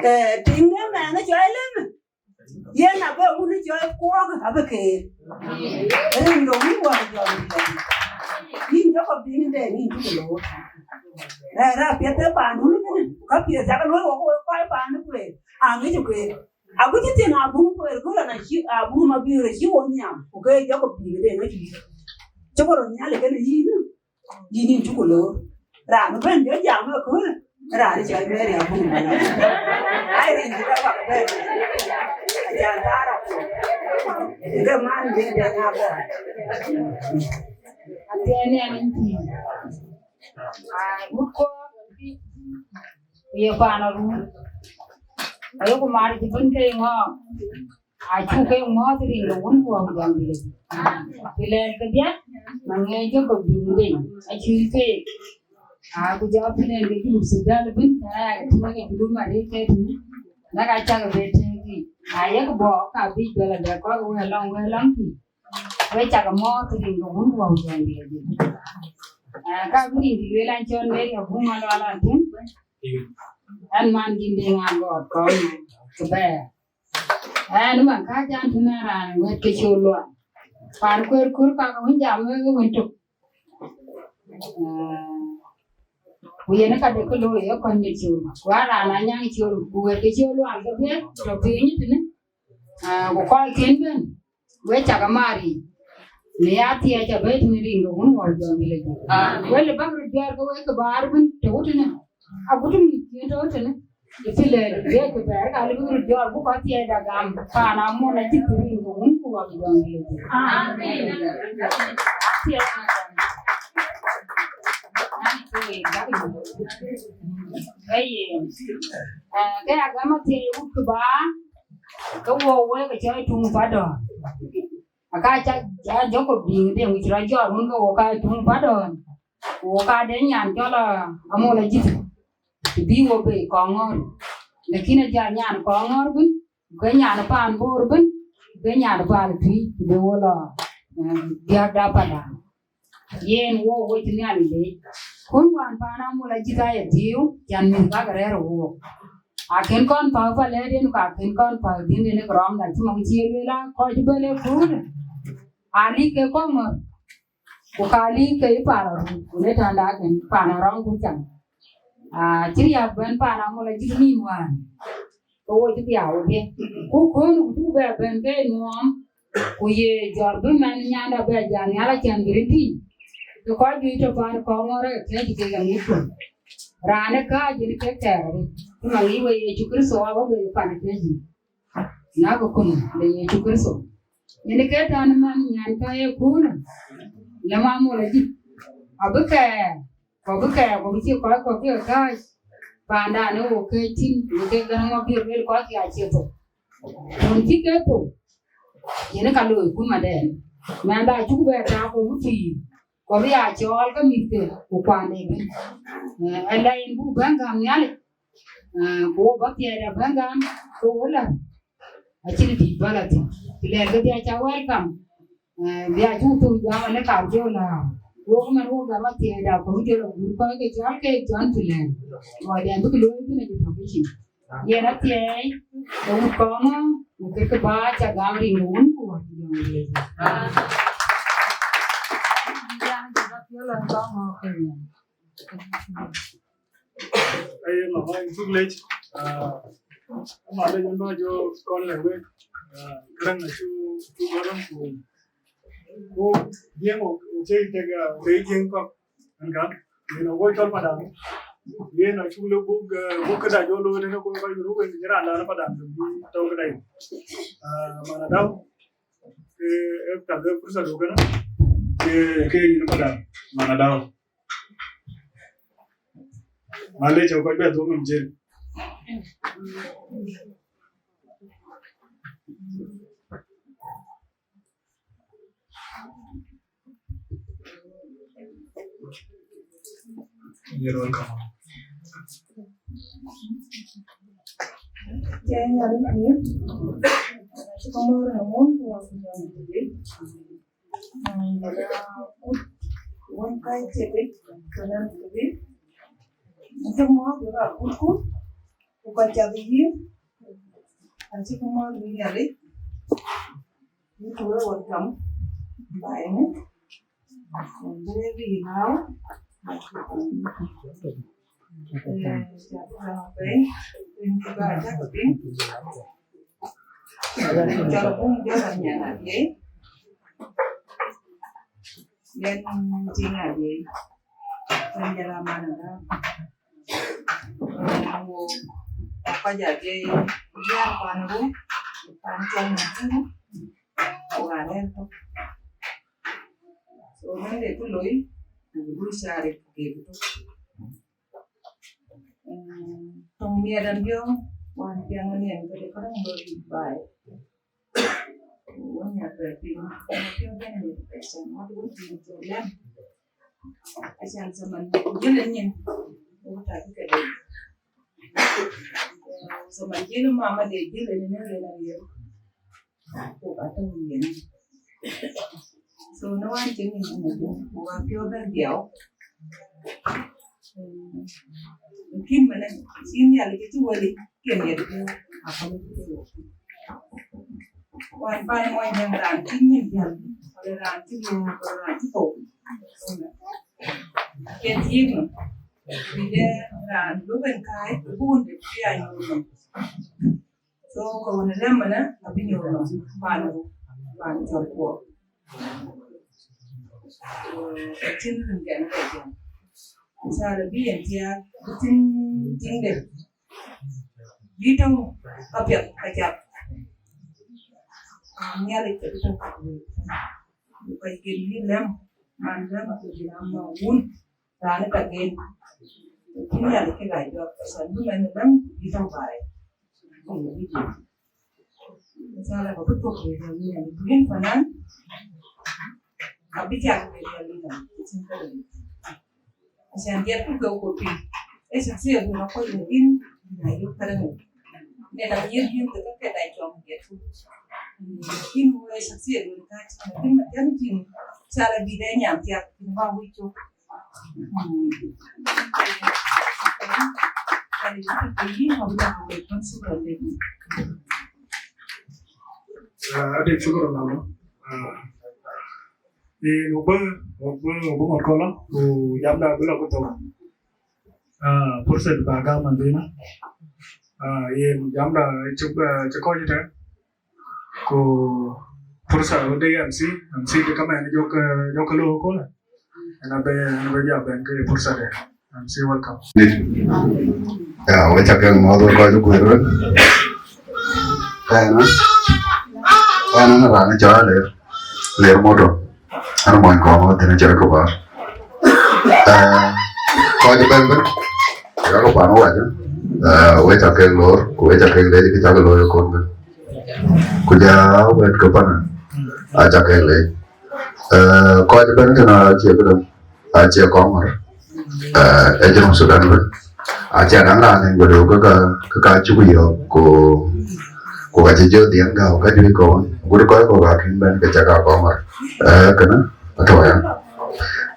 Eh, tiŋ de mɛn ë cɔl lëmë. Yen abï wun ë cɔl kuɔɔk abï keer. Rin de wun wär jɔl. Yïn jɔkɔ bïn de rin cï loor. Rɛ̈ɛ̈r apiɛth ë paandun kënë, ka piɛth cak luɔi wok wok kɔc paan kueer. Aŋic kueer. Aguc cï thiëŋ abuŋ kueer, ku rɔn acï abuŋ ma bï rɔt cï wo nhiam, ku ke jɔkɔ bï de ŋic. Cï wo rɔt nhial ë kënë yïn. Yïn yïn cuk loor. Raan bï bɛ̈n jɔ jam ëköölë, raan cɔl Mary Abun Malɔŋ. Ai rin cï ka bak bɛ̈n. Acan thaar apuɔ̈u. Ke man bï bɛ̈n abɔ̈. Athiɛɛn ë yen pïïr. Ai, mut kɔɔr, ku ye paan arun. Ayeku mat cï bɛ̈n ke ŋɔɔk. Acuk ke mɔ̈ɔ̈th rin de wun ku wä jam bï lec. Bï lɛɛr kedhie, ma ŋɛɛc jɔkɔ bï deny, acïï keek. Aa, ku jɔ pïn en ke Junub Thudan ëbën, aa, ke tïŋ ke Junub Marit ke tïŋ, na ka cak be tëëk yic. Ayek bɔ̈, ka bïc bɛ lɔ dɛ kɔc wëë lɔŋ, wëë lɔŋ kï. Wek cak mɔ̈ɔ̈th rin ke wun ku wä jam bï lec. Aa, ka bï rin kï lueel an cɔl Mary Abun Malɔŋ atïŋ. Ɛn man dïn de ŋa gɔɔt kɔn. bɛɛr. Ɛn man ka jan tënë raan wɛ̈t ke col luaŋ. Pan kueer kur ka ke wën jam wek wën tök. Ku yen ka de ke looi ë kɔn de col. Ku a raan anyaŋ col ku wɛ̈t ke col luaŋ ke bɛ̈n tɔ̈ piny tënë. Ku kɔc kën bɛ̈n, we cak amari. Në ya thiëëc abëët në rin ke wun wɔ jɔŋ lec. Wël bäk röt jɔɔr ke wek ke baar bïn tɔ̈u tënë. Agut mïth cïn tɔ̈u tënë. Ë cï lɛɛr bek ke bɛɛr ka lëbï röt jɔɔr buk athiɛɛi da gam paan amon acï thirin ke wun ku wɔ jɔŋ lec. Amen. Athiɛɛi na gam. Ani ke wek bäk röt. Eye. Ke agam athiɛɛi wut ke baar. Ke wo wek ke cɔi tuŋ padɔ̈ɔ̈r. Aka ca, ca Jacob dïŋ de ŋic rɔt jɔt wun ke wo ka tuŋ padɔ̈ɔ̈r. Wo ka de nyan cɔl Amol Ajïth. Të bï wo bei Kɔŋɔ̈ɔ̈r. Lakin aja nyan Kɔŋɔ̈ɔ̈r bïn, ke nyan paan Bor bïn, ke nyan paan Tuïc, të bï wo lɔ, eh, biäkda panda. Yen wo wo cï Nhialic leec. Kun wään paan Amol Ajïth aye dhiëëu, can mïth bäk rɛ̈ɛ̈r ë wook. Akën kɔn päu pa lɛ̈ɛ̈t yen, ku akën kɔn päu dhiëndiɛn ë ke rɔm, la cï mɔŋ cï ye lueel aa kɔc bɛ̈n ë kuur. Aa lik ke kɔŋ ŋɔ̈r, ku ka lik ke ë paan aruu, ku le tän da kën paan arɔm ku cam. Aa, cï riääk bɛ̈n paan Amol Ajïth nïn wään. Ke wo cï dhiau wodhie. Ku kööl ku cuk bɛ bɛ̈n ke nuɔɔm, ku ye jɔt bï mɛn nyanda bɛ jal nhial acän bï rin tïc. Ke kɔc juëc tɔ̈ paan Kɔŋɔ̈ɔ̈r ë kɛ̈ɛ̈c kek aŋic kuöl. Raan ë kääc yen ke kɛɛr arëët. Cï man ŋic we Yecu Kërtho abä bei pan ë kɛ̈ɛ̈c yic. Na ke kun de Yecu Kërtho. Yen ke tän man nyan ka ye kuur. Le Amol Ajïth. Abï kɛɛr. Ku bï kɛɛr, ku bï cï kɔc kɔ̈k ke kääc, pandan ë wo ke tïŋ, ku ke gäm ŋɔ̈k bï lueel kɔc ke acie thou. Wën cï ke thou, yen ka looi kumadɛn. Mɛnhda acuk bɛ tak ku bï pïïr, ku bï ya cɔɔl ke mïthke, ku kuande bï. Eh, ëlä yen buk bɛ̈n gäm Nhialic, eh, ku wo bä thiɛɛcda bɛ̈n gäm, ku wo lä. Acïn dït bä la thïn. Ku lɛɛr ke bï aca welcome. Eh, bï acuk thou jam anë kam jɔ la. Wok man wok gam athiɛɛi da, ku jɔ la gur kɔc ke cɔl ke cɔn ku lɛɛr. Kɔc dɛn bï ke looi bï na jɔ tɔ̈ ke cin. Yen athiɛɛi, ke wut kɔŋ, ku ke ke bä ca gam rin ke wun ku wä ku jɔ ŋic. Aye, mama, in cuk lec. Ah, ama lec in ba jɔ kɔn lɛ wek. Ah, kërɛŋ acu, cu bɔlɔŋ ku, ku jiëŋ o, o cë tek, ah, rëëc jiëŋ kɔk. Ɛn ka, yen a woi cɔl Padam. Yen acuk lë buk, ah, buk këda jɔ looi tënë ku kɔc ruk en jëran dan Padam, bi tɔ̈u këda yen. Ah, mana dau. Ke, e ka ke fursa do kënë. Ke, ke yin Padam, mana dau. Malec, cä kɔc bɛ dhuɔ̈k nɔm cin. You're welcome. Cï Nhialic pïïr, cï ke mɔ̈ɔ̈r në ŋuɔ̈n ku wɔ ku jɔŋ tëde. Wën ka cï bï kënën tëde. Cï mɔ̈ɔ̈r bï ka kutku, ku ka cath yïn, acï ke mɔ̈ɔ̈r bï Nhialic. Yïn ku wek welcome. Bye, ne? Bï rëër bï yïn now. Eh, ca bï gam apɛi, rin cï bä atäk piny. Cɔl Bun Jɔl Anyan Abiëi. Yen Tiŋ Abiëi. Yen jɔl aman ëlä. Wo, wo kɔc Abiëi, diäär pan ru, pan cɔl Maturu, wo ka rɛ̈ɛ̈r thok. So, mɛn de ku loi, ku du cari ku keek thok. Eh, thoŋ miɛt an biɔ̈ɔ̈ŋ, wan piɛŋ an yen këde käräŋ loi baai. Wun ya bɛ piŋ, wun ya piɔ̈u bɛ̈n yen pɛcän, wun wun piŋ cɔl lɛ̈m. Acan zaman jiël nyin, wun ta kï këde. Eh, zaman jiël mama de jiël en ne len ariël. Ku atɔ̈ yen. So, në wan cïn yen, ku ka piɔ̈u bɛ̈n dhiau. Lakin mënë, cï Nhialic cï wël yic ke miɛt piɔ̈u. Wan ban mɔc dɛŋ raan cï nyin jäl, wala raan cï luɔɔr, wala raan cï thou. Ke thiëëk nɔm, bï de raan luk en kääc, bï wun de bï a nyuɔɔth nɔm. So, ke wun lɛ̈m ënë, abï nyuɔɔth nɔm, pan, pan cɔl kuɔɔk. Acïn rin kɛn ke jam. Misal abï yen thiaak, bï tïŋ, tïŋde. Bï tɔ̈u ka piɛth ka cath. Nhialic ke bï tɔ̈u ka wëu. Ku kɔc ken bï lɛ̈m, man lɛ̈m ku jël ama wun, raan ë tak en. Ku cï Nhialic ke gäi jɔk, acan bï mɛn lɛ̈m ku bï tɔ̈u baai. Ku bï jël. Misal abï thok wëu jɔl nhial. Ku yen panan, abï cak wëu jɔl nhial. Acïn ka wëu. Acan diɛt ku ke ku piny. Ee shakhsia dun akuɔc në rin, na yök kärɛŋ. Në da yiëth yiëth ke ke da cɔm diɛt ku. Lakin wëu shakhsia dun ka cï, lakin ma jam tïŋ, shala bï de nyam thiak, tïŋ ba wïc cök. Ade, shukran, mama. Ah, yen wok bä, wok bä, wok bä ŋɔt kɔlɔ, ku jamda bï lɔ ku thok. Ah, pursa ba gam man dhina. Ah, yen jamda cuk, ah, cï kɔc tɛ̈. Ku pursa wën de M C, M C de kaman jɔk, eh, jɔk ke lo köölë. Ëna bë, ëna bë ja bɛ̈n ke pursa de. M C, welcome. Ya, we ca ke mɔ̈ɔ̈th we kɔc ku kuëër wek. Ɛn, ɛn, ɛn raan cɔl Ler, Ler Moto. Ɛn mɔny kɔn wä thïn cï rɔt kë bäär. Eh, kɔc ëbɛ̈n bɛ̈n, ya kë pan wä wac, eh, we ca kek loor, ku we ca kek leec, kë ca ke looi ëkööl bɛ̈n. Ku ja wɛ̈t ke pan, a ca kek leec. Eh, kɔc ëbɛ̈n tënë acie këdäŋ, acie kɔŋ ŋɔ̈r. Eh, ë Junub Sudan bɛ̈n. Acie daŋ raan ë guël wä ke ka, ke ka cuk yɔ̈ɔ̈k, ku, ku ka cï jɔ dhiɛn gääu ka juëc kɔn. Gut kɔc kɔ̈k akën bɛ̈n ke ca ka kɔŋ ŋɔ̈r. Eh, kënë, atɔ̈ ya.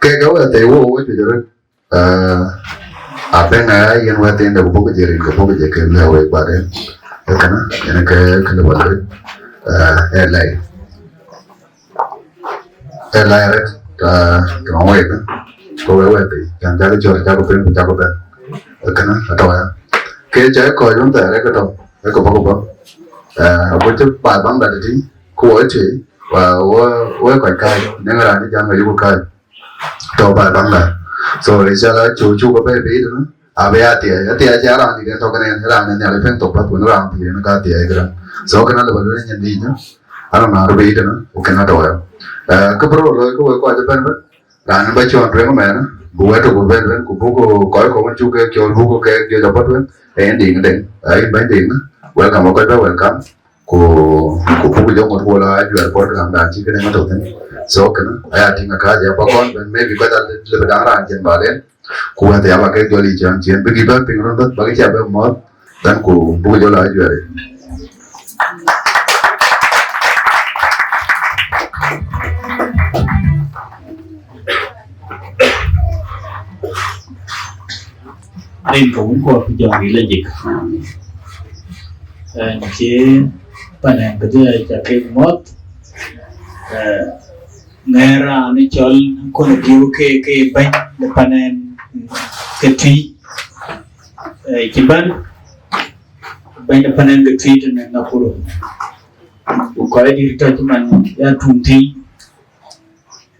Kek ke wɛ̈t thëi wo, wo juëc röt. Eh, abɛ̈n aya yen wɛ̈t thiin de ku buk jël rin ke buk jël ke lëu wek baden. Ee kënë, yen ke, ke lëu ba lueel. Eh, ee lɛi. Ee lɛi rɛt, eh, tɔŋ wek, ko wek wɛ̈t thiin. Can cak cɔɔr, cak piny, ku cak bɛ̈n. Ee kënë, atɔ̈ ya. Ke cä kɔc wun thɛɛr, ee ke tɔ̈, ee ke bɔ̈, ke bɔ̈. Eh, agut cï baai baŋ dat tïŋ, ku wɔ cï, wa, wɔ, wɔ kɔc kääc, nɛŋ raan cï jam ke yuku kääc. Tɔ̈ baai baŋda. So, inshallah, cu, cu ke bɛ̈i bï tënë, abï ya thiëëc. Ya thiëëc acie raan dït en tɔ̈ kënë, raan en nhial ë piŋ thok path, wën raan pïïr en ka thiëëc këdäŋ. So, kënë lëu ba lueel nyin dïït, eh, anɔŋ na röt bï tënë, ku kënë atɔ̈ ya. Eh, kë bï rɔt looi, kë wek kɔc ëbɛ̈n bɛ̈n, raan en ba cɔɔn tueŋ ëmɛnë, buk wɛ̈t tök bɛ̈n bɛ̈n, ku buk kɔc kɔ̈k wën cuk ke cɔl, buk ke jɔc abɔ̈ tueŋ, ee yen Deŋ Deŋ. Ee yen bɛ̈ny Deŋ, welcome, ba kɔc bɛ̈ welcome. Ku, ku buk jɔ ŋot ku la ajuɛɛr program dan cï kënë ŋot thïn. So kënë aya tïŋ aka ya ba kɔn ben, maybe ba dal le ba daŋ raan cien ba len. Ku wɛ̈th ya ba ke jɔl yic cän cien bï ki bɛ piŋ run bä ba ke cia bɛ mɔ̈th. Dan ku buk jɔ la ajuɛɛr. Rin ke wun kɔɔr ku jɔŋ ril ajik. Ɛn cie panen kedhie ca kek mɔ̈th. Ŋɛɛr raan cɔl kɔn diu ke, ke bɛ̈ny de panen ke tui. Ci bɛ̈n bɛ̈ny de panen ke tui tënë Nakuru. Ku kɔc dït tɔ̈ cï man ya tuŋ thïn.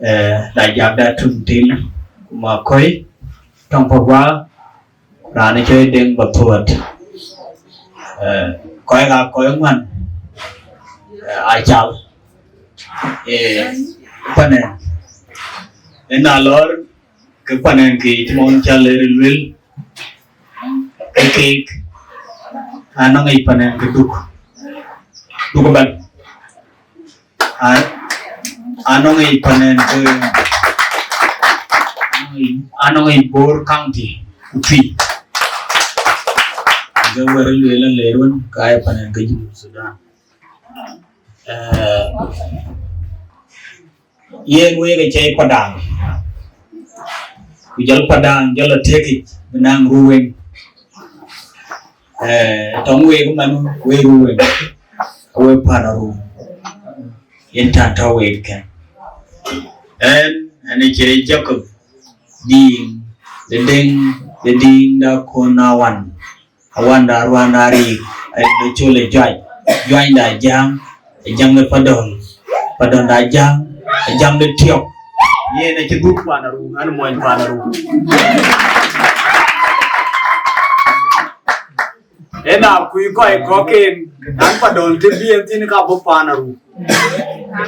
Eh, la jakda tuŋ thïn, ku ma kɔc tɔŋ pɔ̈k wa, raan cɔl Deŋ ba thuɔt. Eh, kɔc ka kɔc ŋuan, eh, acal. Eh, panen. Ëna lɔɔr, ke panen ke cï mɔn cal ë luel, ke keek, anɔŋ yic panen ke Duk. Duk ëbɛ̈n. A-, anɔŋ yic panen ke, anɔŋ yic Bor County, ku tui. Ke wɛ̈t lueel ler wën, ka ye panen ke Junub Sudan. Eh, yen wek acï Padaŋ. Ku jɔl Padaŋ jɔl atëkic, bï naŋ ruwen. Eh, tɔŋ wek man, wek ruwen, wek pan aru, yen tan tɔ wek kɛn. Ɛn, ɛn cie Jacob Diŋ, de Diŋ, de Diŋ da kon awan, awan da ruan da rik, ai de chole juai, juai da jam, jam de padon, padon da jam, jam de tiok. Yen a ci duk pan aru, an mony pan aru. Ena kui kɔc kɔken, an padɔl të bï en thïn ka bï pan aru.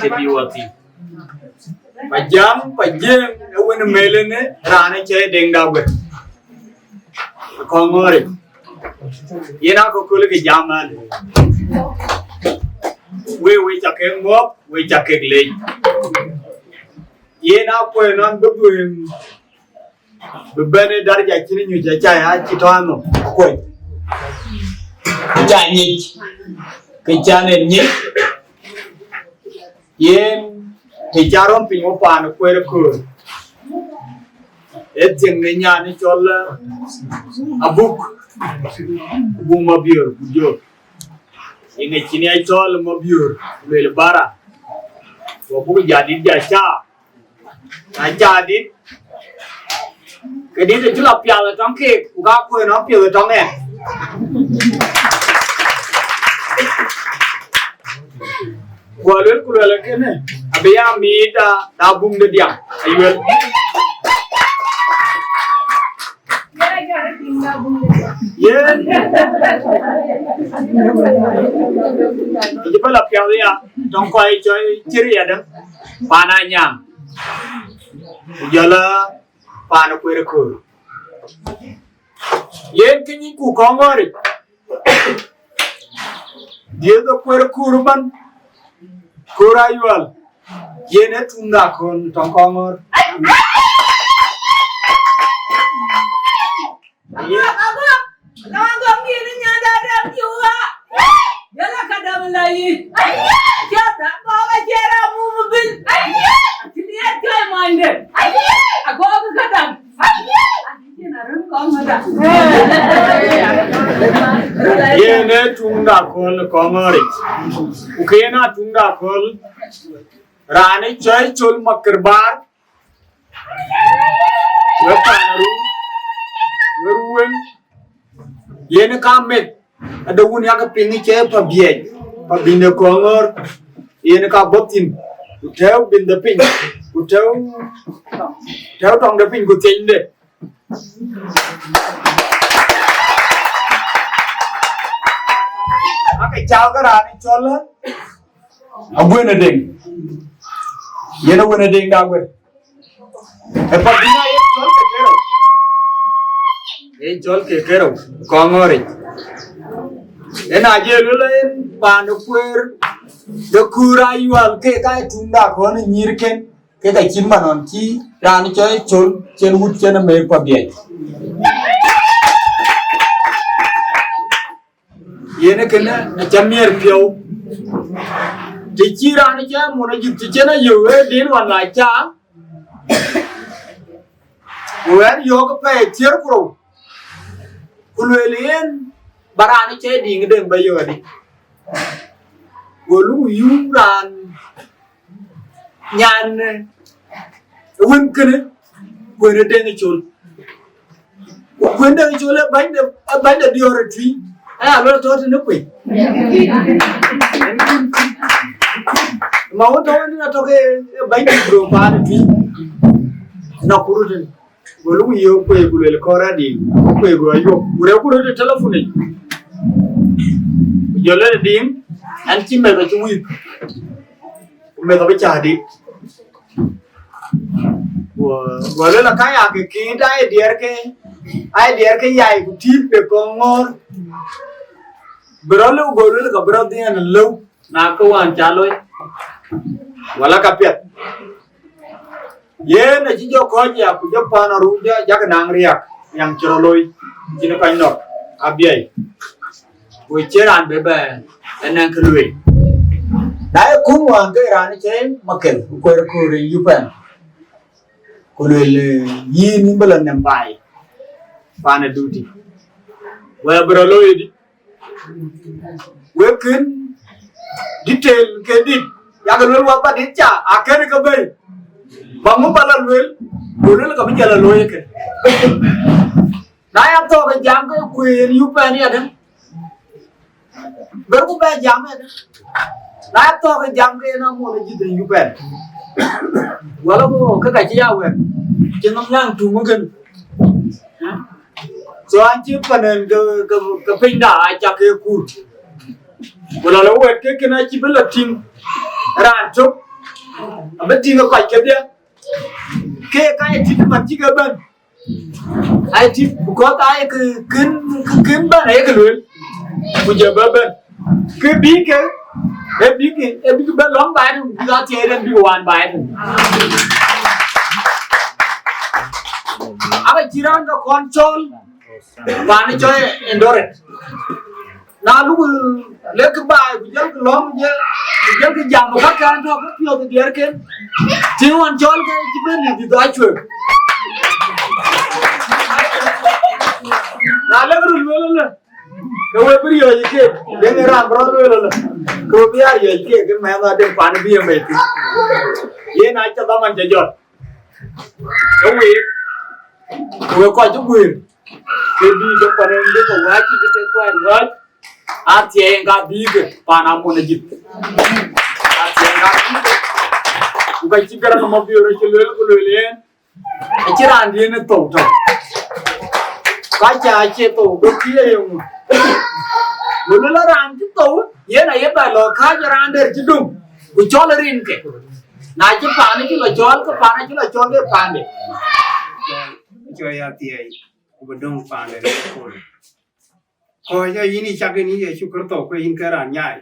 Të bï wɔ thïn. Pa jam, pa jiëŋ, e wën mel ënë, raan ë cɛ Deŋ da guer. Kɔŋ ŋɔ̈ɔ̈ric. Yen akököl ke jam an. Wek, wek ca kek muɔ̈k, wek ca kek leec. Yen akuɛ̈n nɔn bï dhuëëŋ bï bɛ̈n ë darja cïn nyuc, acä ya cï tɔ̈ anhom akuɔc. Cä nyic, ke cän en nyic, yen të cä rɔ̈m piny wɔ paan ë kueer ë köör, ë thiëŋ në nyan ë cɔl, eh, Abuk, Abuk Mabiöör, ku jɔ. Yen ë cïn ya cɔl Mabiöör, lueel bara. Ku Abuk jadït ja cä Na cä dit, ke dit acï lɔ piath ë tɔŋ keek, ku ka kuëën ɔ piɛth ë tɔŋ ɛn. Ku aluel, ku luɛl kënë, abï ya miit da, da buŋ de diam, ayuel. Yen. Ëcï bä lɔ piath ya, tɔŋ kɔc cɔi cïr yadäŋ, paan anyaŋ. Ku jɔlä paan kueer ë köör. Yen kë nyicku kɔŋ ŋɔ̈ɔ̈ric. Dhiëëth ë kueer ë köör ëbɛ̈n, köör ayual. Yen ë tuŋda kööl tɔŋ kɔŋ ŋɔ̈ɔ̈r. Aguɔk, aguɔk, aguɔk, aguɔk, yen ë nyanda dɛm cï wä. Jɔlä ka däm la yic. Ciɛthda, bɔɔk acie raan mum ë bil. Acï diɛɛr cɔi monyde. Agɔɔk ka däm. Yen ë tuŋda kööl kɔŋ ŋɔ̈ɔ̈ric. Ku ke yen aa tuŋda kööl, raan ë cɔi Col Makër Baar, we paan aru, we ruwen, yen ka meth, ade wun yak piŋ cɛ pa biɛc, pa bïn de kɔŋ ŋɔ̈ɔ̈r, yen ka bɔ̈ thïn, ku tɛ̈ɛ̈u bïn de piny, ku tɛ̈ɛ̈u, tɛ̈ɛ̈u tɔŋ de piny, ku thiënyde. Ake cäu ke raan ë cɔl Aguën ë Deŋ, yen Aguën ë Deŋ da guër. Ë pa bïn a ye cɔl ke kerou, ye cɔl ke kerou, kɔŋ ŋɔ̈ɔ̈ric. Yen a je luel en paan ë kueer de kuur ayual ke ka ye tuŋda kɔn ë nyïïr ken, ke ka cït man ɣɔn cï raan cɔl Col cen wut cen ë meek pa biɛc. Yen ë kënë acä miɛɛr piɔ̈u. Të cï raan cä mun ajïth të cïn ayök ë din wan la ca, ku ɣɛn yɔ̈ɔ̈k pɛɛi thiëër ku rou, ku lueel yen, ba raan cä Diŋ Deŋ ba yök adï. Go luk yum raan nyan, eh, wën kënë, Kuën ë Deŋ Col. Ku Kuën Deŋ Col ë bäny de, ë bäny de diɔ̈ɔ̈r ë tui. Aya luel tɔ̈ tënë kuec. Ma wën tɔ̈ wën atɔ̈ ke ë bäny de diɔ̈ɔ̈r paan ë tui. Na kurut tënë. Go luk yöök kuec, ku luel kɔ̈r adï, kuec go ayuɔp. Ku rɛ̈ɛ̈ku röt ë telephone yic. Ku jɔl ë Diŋ, an cï meth acï wïïk. Ku meth abï cä adï. Guɔ, guɔ luel aka ya ke kiit, ai diɛɛr ke, ai diɛɛr ke yai ku tiit pe kɔŋ ŋɔ̈ɔ̈r. Bï rɔt lëu, guɔ luel ka bï rɔt dhiɛɛn lëu, na ke wään ca looi, wala ka piɛth. Yen acï jɔ kɔc ya, ku jɔ paan aru jɔ, jakï naŋ riak, riaŋ cï rɔt looi, cïn kɔc nɔ̈k, abiɛi. Ku cie raan bï bɛ ënɛŋ kë lueel. Na ye kum wään ke raan cɛ Makel, ku kuɛɛr köör ë yupɛn. Ku lueel, eh, yïn yïn bï lɔ nɛm baai, paan ë duti. Wɛ̈ɛ̈r bï rɔt looi ëdï, Wek kën detail ke dït, yak luel wa ba dït ca, akën ke bɛ̈i. Ba ŋö ba la luel, ku luel ka bï jɔl a looi ëkën. Na ya thɔ̈k ë jam ke kueen yup ɛn yadë, ber ku bɛ jam yadë. Na ya thɔ̈k ë jam ke yen amuɔl ë jïth ë yup ɛn. Wala ku ke ka cï ya wɛ̈t, cï nɔm naŋ tuŋ ëkën. So an cï panen ke, ke, ke pinyda acak ke kur. Ku lɔ lɔ wɛ̈t ke kën acï bï lɔ tïŋ raan tök, abï tïŋ ë kɔc kedhie. Ke ka ye tït man cï ke bɛ̈n. Ai tït, because ai kë kën, kë kën bɛ̈n, ai kë luel. Ku jɔ bɛ bɛ̈n. Ke bï ke, e bï ke, e bï ke bɛ lɔ̈ŋ baai tök, bï ka thiëëc en bï ke wan baai tök. Aba cï raan ke kɔn cɔl, paan cɔl Eldoret. Na luk lek baai, ku jɔl ke lɔ̈ŋ, ku jɔl, ku jɔl ke jam, ka kɛn tɔ̈ ke piɔ̈ɔ̈th diɛɛrken. Tïŋ ɣɔn cɔl ke cï bɛ̈n në bï dhɔ cuëk. Na lek röt lueel ëlë, ke we bï riɔ̈ɔ̈c keek, den ë raan bï rɔt lueel ëlë, ke we bï ya riɔ̈ɔ̈c keek, ke mɛnh adem kuan bï ye mɛc thïn. Yen acä dhaman cä jɔt. Ke week, ke we kɔc cï guëër, ke bï ke pan en bï ke wääc, cï ke kuɛɛt wääc, athiɛɛi en ka bï ke pan amon ajïth. Athiɛɛi en ka bï ke. Ku ka cï Garaŋ Mabiöör acï lueel, ku lueel yen, acï raandiën ë thou tɔ̈u. Ka cä acie thou, go kï ye yeŋö? Go luel raan cï thou, yen aye bɛ lɔ kääc raan der cï dum, ku cɔl rinke. Na cï paan cï lɔ cɔl, ke paan acï lɔ cɔl ke paande. Cɔl ya thiɛɛi, ku bï döŋ paande rin kööl. Kɔc ë yïn ë cak yïn Yecu Kërtho, ke yïn ke raan nyaai.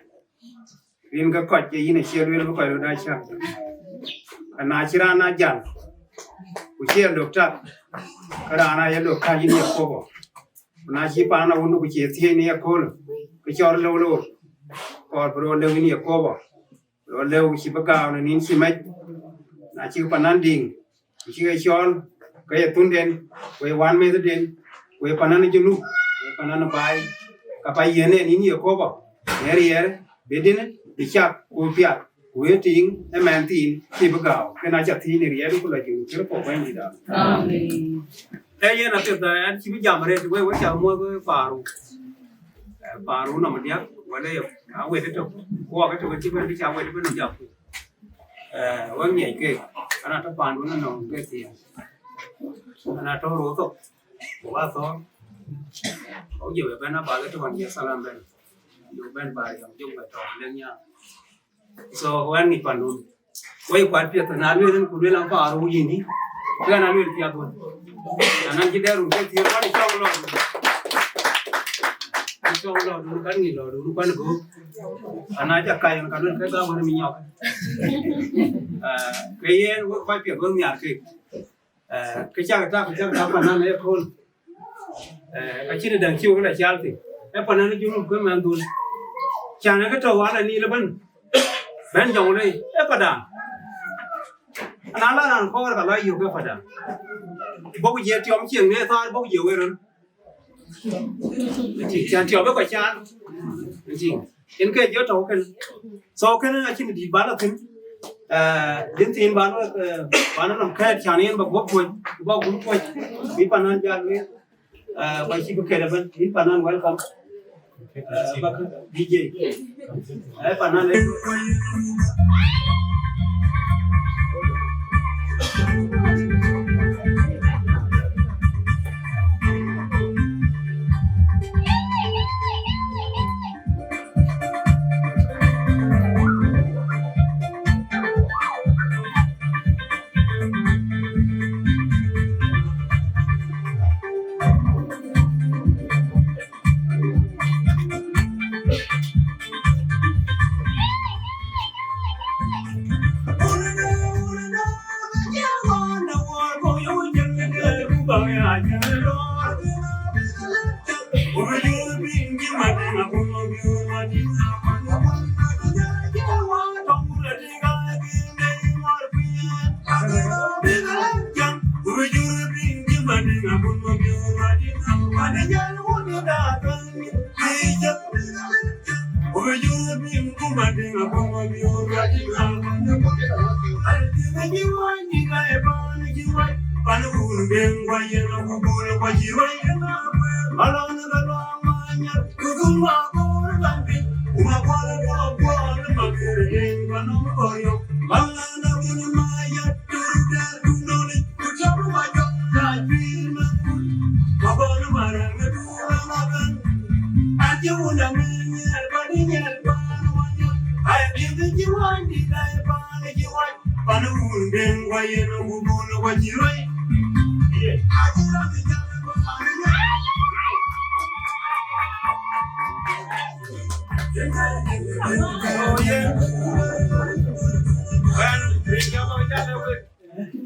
Rin ke kɔc ë yïn acie lueel bï kɔc röt aa cäk. Ka na cï raan aa jäl, ku cie lök tak, ke raan aa ye lök ka yïn Yekoba. Ku na cï paan awundu ku cie thiëëc në yeköölë, ke cɔl lëu loor, kɔɔr bï röt lëu yïn Yekoba. Rɔt lëu cï bï gääu në nïn cï mɛc, na cïk panan diŋ, ku cïk e cɔɔl, ke ye thunden, ku ye wän methden, ku ye panan ë Junub, ku ye panan ë baai, ka pa yen en yïn Yekoba, në riɛɛr, bï din, bï cak, ku piath, ku ye tiiŋ ë mɛnh thiin cï bï gääu, kën acä thiin ë riɛɛr ku la Junub Kërtho Bɛ̈nydït. Amen. Ee yen apiɛth, ɛn cï bï jam arëët, wek, wek ca muɔ̈th, wek paaru. Eh, paaru nɔm diäk, wala ye, awet ëtök, kuɔɔk ëtök, acï bɛ̈n bï ca wet ëbën jam. Eh, wek ŋiɛc keek, an, atɔ̈ paandun ënɔɔŋ ke thiëëc. An, atɔ̈ röör thok, ku athɔ̈ɔ̈r. Wok jɔ bɛ bɛ̈n abath ëtök, an, cï salam bɛ̈n. Jɔ bɛ̈n ba riɔm, jɔ bɛ tɔ̈ lek nyaar. So, wɛn ŋic pandun. Wek kuat piɛth, na lueel ku lueel an, paaru yïndï, ke an, alueel piath wën. An, an cï dɛɛr run ke thiëër, kuan cɔk lɔɔr. Cɔk lɔɔr, dun kan ŋic lɔɔr, dun kuan göök. An, aca kac, an, ka lueel ke gam wën minyɔk. Ah, ke yen, wek kuat piɛth wek nhiaar kek. Eh, ke cak tak, ke cak tak panan ë kööl. Eh, ka cïn däŋ cï wek la cal thïn. Ë panan ë Junub ke mɛn dhun. Can ë ke tɔ̈u ala nïïl ëbën. Bɛ̈n jɔŋ lei, ë padan. Ana la raan kɔɔr ka la yök ë padan. Bɔ̈ ku jiëë tiɔm cieŋ në thaar, bɔ̈ ku jiëë wël röl. Ëtïŋ, can tiɔp ë kɔc caan. Ëtïŋ, en ke jɔ tɔ̈u kënë. So kënë acïn dït ba la thïn. Eh, din thiin ba la, eh, ba la nɔm kɛɛt can yen ba guɔ̈p kuɔc, ku ba guɔ̈p kuɔc. Bï panan jal wek. Eh, ba cï bï kɛt ëbën. Bï panan welcome. Eh, ba kë, D J. Eh, panan le.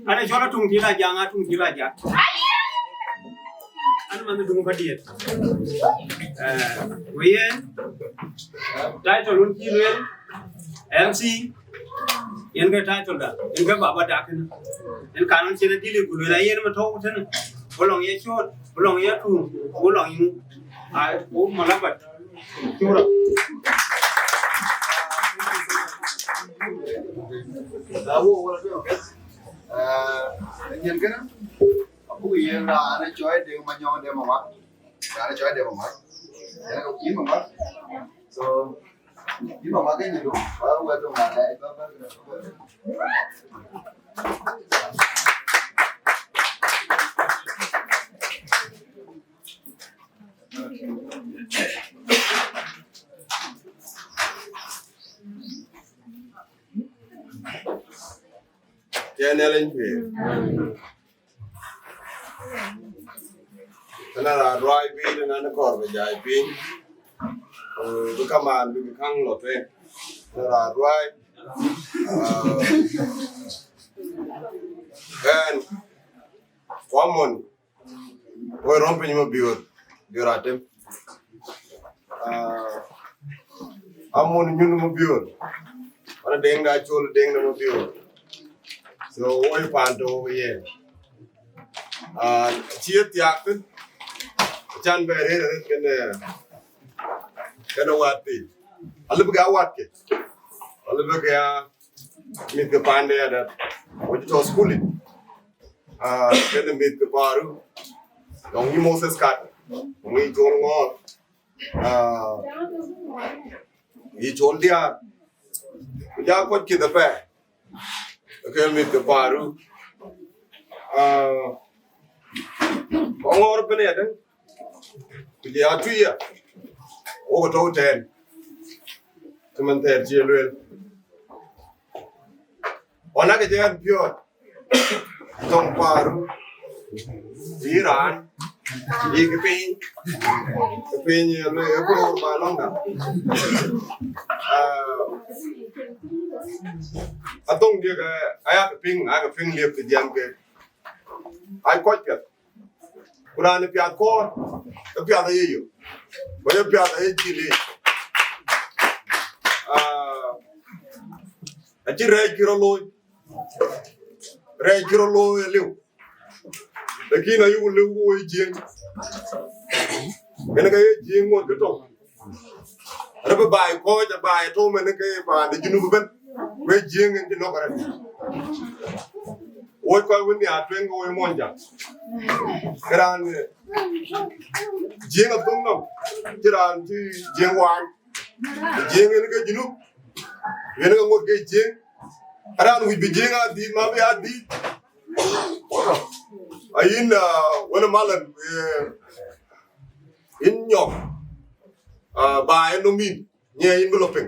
An ë cɔl Atuŋ Dït Ajaŋ, Atuŋ Dït Ajaŋ. An man Duŋ Padiɛt. Eh, ku yen, title wun cï lueel, M C, yen ke title da, yen ke baba dak kënë. Yen kan wun cïn adil ku lueel, ayen ma tɔ̈u tënë. Ku lɔŋ ye cɔɔl, ku lɔŋ ye tuŋ, ku lɔŋ ye ŋu. Ai, ku malabat. Cura. Yen kënë, abuk yen raan ë cɔl Deŋ Manyɔŋ Deŋ Mamat. Raan ë cɔl Deŋ Mamat. Yen ke yïn Mamat. So, yïn Mamat ke yïn du, ba wɛ̈t dɔm na lɛɛc, ba, ba, ba, ba. Cï Nhialic pïïr. Ëna raan ruai piny, ëna në kɔɔr bï jai piny. Ku bï kamaan bï käŋ lɔ tueŋ. Ëna raan ruai. Ah, ɣɛn, ku Amon, woi rɔm piny Mabiöör, Biöör Atem. Ah, Amon nyun Mabiöör. Wana Deŋ da Col, Deŋ da Mabiöör. So, woi paan tɔ̈u yen. Ah, cï ye thiaak thïn, can bɛ rëër arëët kënë, kënë wät thii. Alëbï ke ya wät ke. Alëbï ke ya mïth ke paande ya dɛ̈t. Woi cï tɔ̈ thukul yic. Ah, kënë mïth ke Paru. Dɔŋ yï Moses Kat. Dɔŋ yï Col Ŋɔɔr. Ah, yï Col Diaar. Ku ja kɔc kith apɛi. Ke mïth ke Paru. Ah, Ŋɔɔr ëbën ya dɛ̈t. Ku jɔ ya Tuïc ya. Wok tɔ̈u tɛ̈n. Cïmën thɛɛr cï ye lueel. Ɣɔn akë cï ɣɛn piɔ̈ɔ̈c. Thoŋ Paru. Yï raan. Yï kë piny. Kë piny ye lueel, ye ku röör ba lɔ̈ŋda. Ah, athoŋ diëk, eh, aya kë piŋ, aya kë piŋ liep kë jiɛm ke. Ai kɔc piɛth. Ku raan ë piath kɔɔr, ë piath aye yök. Ku ë piath aye cï leec. Ah, acï rɛɛc kï rɔt looi. Rɛɛc kï rɔt looi aliu. Lakin ayuk liu ku woi Jiëëŋ. Yen ka ye Jiëëŋ ŋot kë tɔ̈u. Rɛ̈pë baai kɔc, baai tɔ̈u mɛn ke paan de Junub ëbën. Wek Jiëëŋ en cï nɔ̈k arëët. Wok kɔc wën nhiaar tueŋ ke woi Muɔnyjäŋ. Ke raan, eh, Jiëëŋ athöŋ nɔm. Cï raan cï Jiëëŋ waan. Jiëëŋ en ke Junub. Yen ke ŋot ke Jiëëŋ. Raan wïc bï Jiëëŋ adhil, ma bï adhil. Ayïn, ah, wën ë malän, eh, yïn Nyɔk, ah, baai ë nɔm yïn, nyiɛɛi yïn bï lɔ piŋ.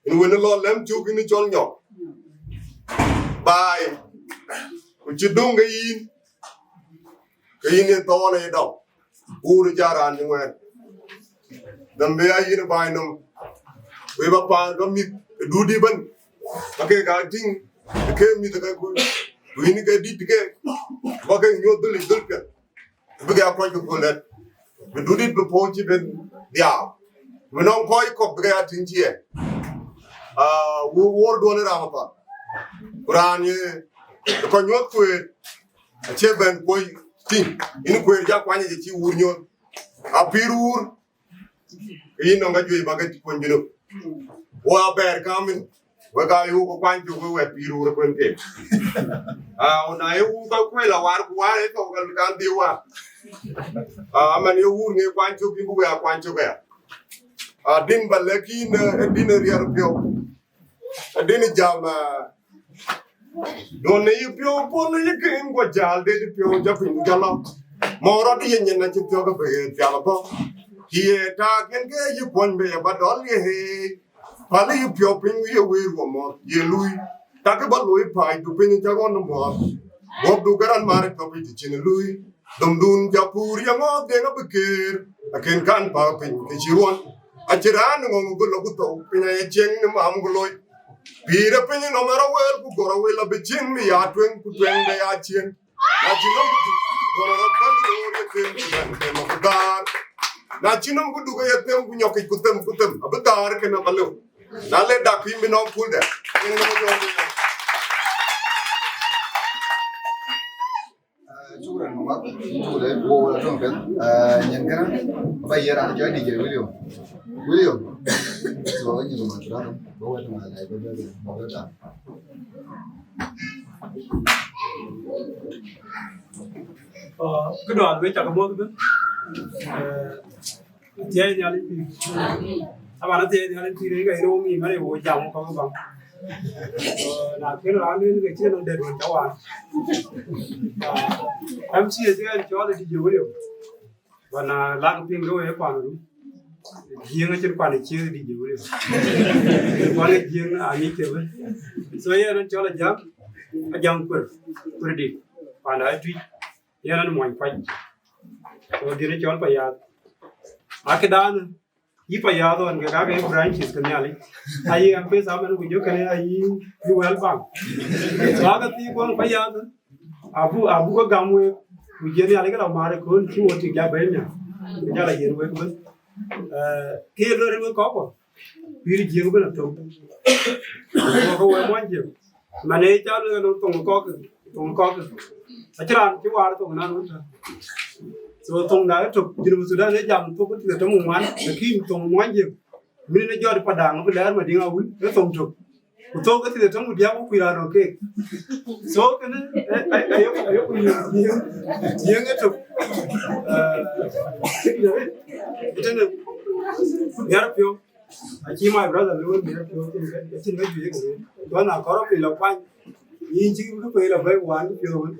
Yïn wën ë lɔ lɛ̈m cök yïn cɔl Nyɔk. Baai, ku cï döŋ ke yïn, ke yïn ë thɔɔn ë dɔm. Guur ë jɔ raan cï ŋuɛ̈ɛ̈n. Dhambi ya yïn baai nɔm. Wek ba paan, ba mïth ë dut dï ëbën. Ba ke ka tïŋ, ke mïth ke ku, ku yïn ke dït ke. Ba ke nyuɔ̈th dhöl, dhöl piɛth. Bï ke ya kɔc ke kööl dɛ̈t. Bï dut dït bï puɔ̈u cï ben dhiau. Bï nɔŋ kɔc kɔ̈k bï ke ya tïŋ ciɛɛŋ. Ah, wo-, wuɔ̈r duɔ̈n ë raan apath. Ku raan ye, ye kɔc nyuɔ̈th kueer. Acie bɛ̈n kuɔ̈c tïŋ. Yïn kueer ja kuany ë cï wuur nyuɔ̈th. Apïïr wuur. Ke yïn nɔŋ ka juëc ba ke kuɔny Junub. Wa bɛɛr kamin, wek aa yöök kuany cök, wek wɛ̈t pïïr wur ë kuën keek. Aa, na ye wur kɔc kuël awar ku war ë thok kan dhil war. Aa, man ye wur ŋe kuany cök, yïn bï wek aa kuany cök aya. Aa, din ba lɛ̈k yïn, eh, ë din ë riɛl piɔ̈u. Ë din jam, aa, duɔ̈n në yï piɔ̈u puɔ̈l yï kën guɔ jäl, de yï piɔ̈u jɔ piny jɔ lɔ. Mɔ̈u rɔt ye nyin acï thiɔ̈k abï ɣet pial abɔ̈. Kï ye taak yen ke yï kuɔny bï ye ba dɔl ye heec. Päl yï piɔ̈u piny ku ye wëër wɔ mɔ̈th ye luui. Takï ba looi pääcdu piny cä ruɔn mɔ̈th. Guɔ̈pdu ke rɔn maar tɔ̈ piny të cïn ë luui. Dhomdun cä puur ye ŋɔ̈ɔ̈th deŋ abï keer. Akën kan päk piny ke cï ruɔn. Acï raan ŋɔ̈ŋ ku lɔ ku thou piny aye cieŋ në mam ku loc. Pïïr ë piny nɔm ë rɔ wël ku gɔl awël abï cieŋ bï ya tueŋ ku tueŋ bï ya cieŋ. Na cï nɔm ku duk, gɔl rɔ päl roor ye them ku bɛ̈n them abï dhäär. Na cï nɔm ku duk ye them ku nyɔkic ku them ku them abï dhäär kën abä lëu. Na le dak piny bï nɔm kuldɛ. Yen nɔm jɔ. Eh, shukran, Mamat. Shukran. Wo, wo, la tuang pen. Eh, nyin kana, ba ye raan jɔ D J William. William. So, nyin ma tura, ba wa tuma la, ba, ba, ba, ba, ba. Ah, kë dɔɔr bï cak muɔ̈th bï. Eh, athiɛɛi Nhialic pïïr. Taban athiɛɛi Nhialic pïïr, ë ka ye rou ŋic man ë wo jam kɔ̈k baŋ. So, na kën raan lueel ke cïn nɔm dɛ̈t wën cä waar. Ah, M C ë cï ɣɛn cɔɔl ë D J William. Bana lak piŋ ke wek kuan ru. Jiëŋ acïn kuan ë ciëëŋ D J William. Kuan ë jiëŋ anyic ke bï. So yen an cɔl Ajaŋ, Ajaŋ Kuer, Kuer Dït. Panda ë Tuic. Yen an muɔny Pac. So dhil cɔl Payath. Akëdan yï Payath ɣɔn ke kake branches ke Nhialic. Ayï M-Pesa man ku jɔ kënë ayï, yï World Bank. So aka thii kuɔŋ Payath. Abu, abu ke gam wek, ku jël Nhialic ke la maar ëkööl cï wo tik ja bɛ̈ny nya, ku jal a yen wek bën. Eh, kë ye lueel wek kɔ̈k kɔ̈k, pïïr Jiëŋ bën athou. Wok ke wek muɔny Jiëŋ. Man ee ca lueel thoŋ kɔ̈k, thoŋ kɔ̈k. Acïn raan cï waar thoŋ nan wën tɔ̈. So thoŋda ë tök, Junub Thudan ee jam thok ke thïn atɔ̈ ŋuan, lakin thoŋ muɔny Jiëŋ. Min ë jɔt Padaŋ bï lɛɛr Madiŋ Awïl, ee thoŋ tök. Ku thok ke thïn ë töŋ ku diäk ku kuc raan nɔŋ keek. So kënë, eh, eh, ayok, ayok ku yiëŋ, yiëŋ, yiëŋ ë tök. Eh, ëtënë, miɛt piɔ̈u. Acï my brother lueel miɛt piɔ̈u, acïn kë, acïn kë juëc ke lueel. Duɔ̈n akɔ̈r piny la kuany. Yïn cï kë pei la bɛ̈i wan piɔ̈u wën.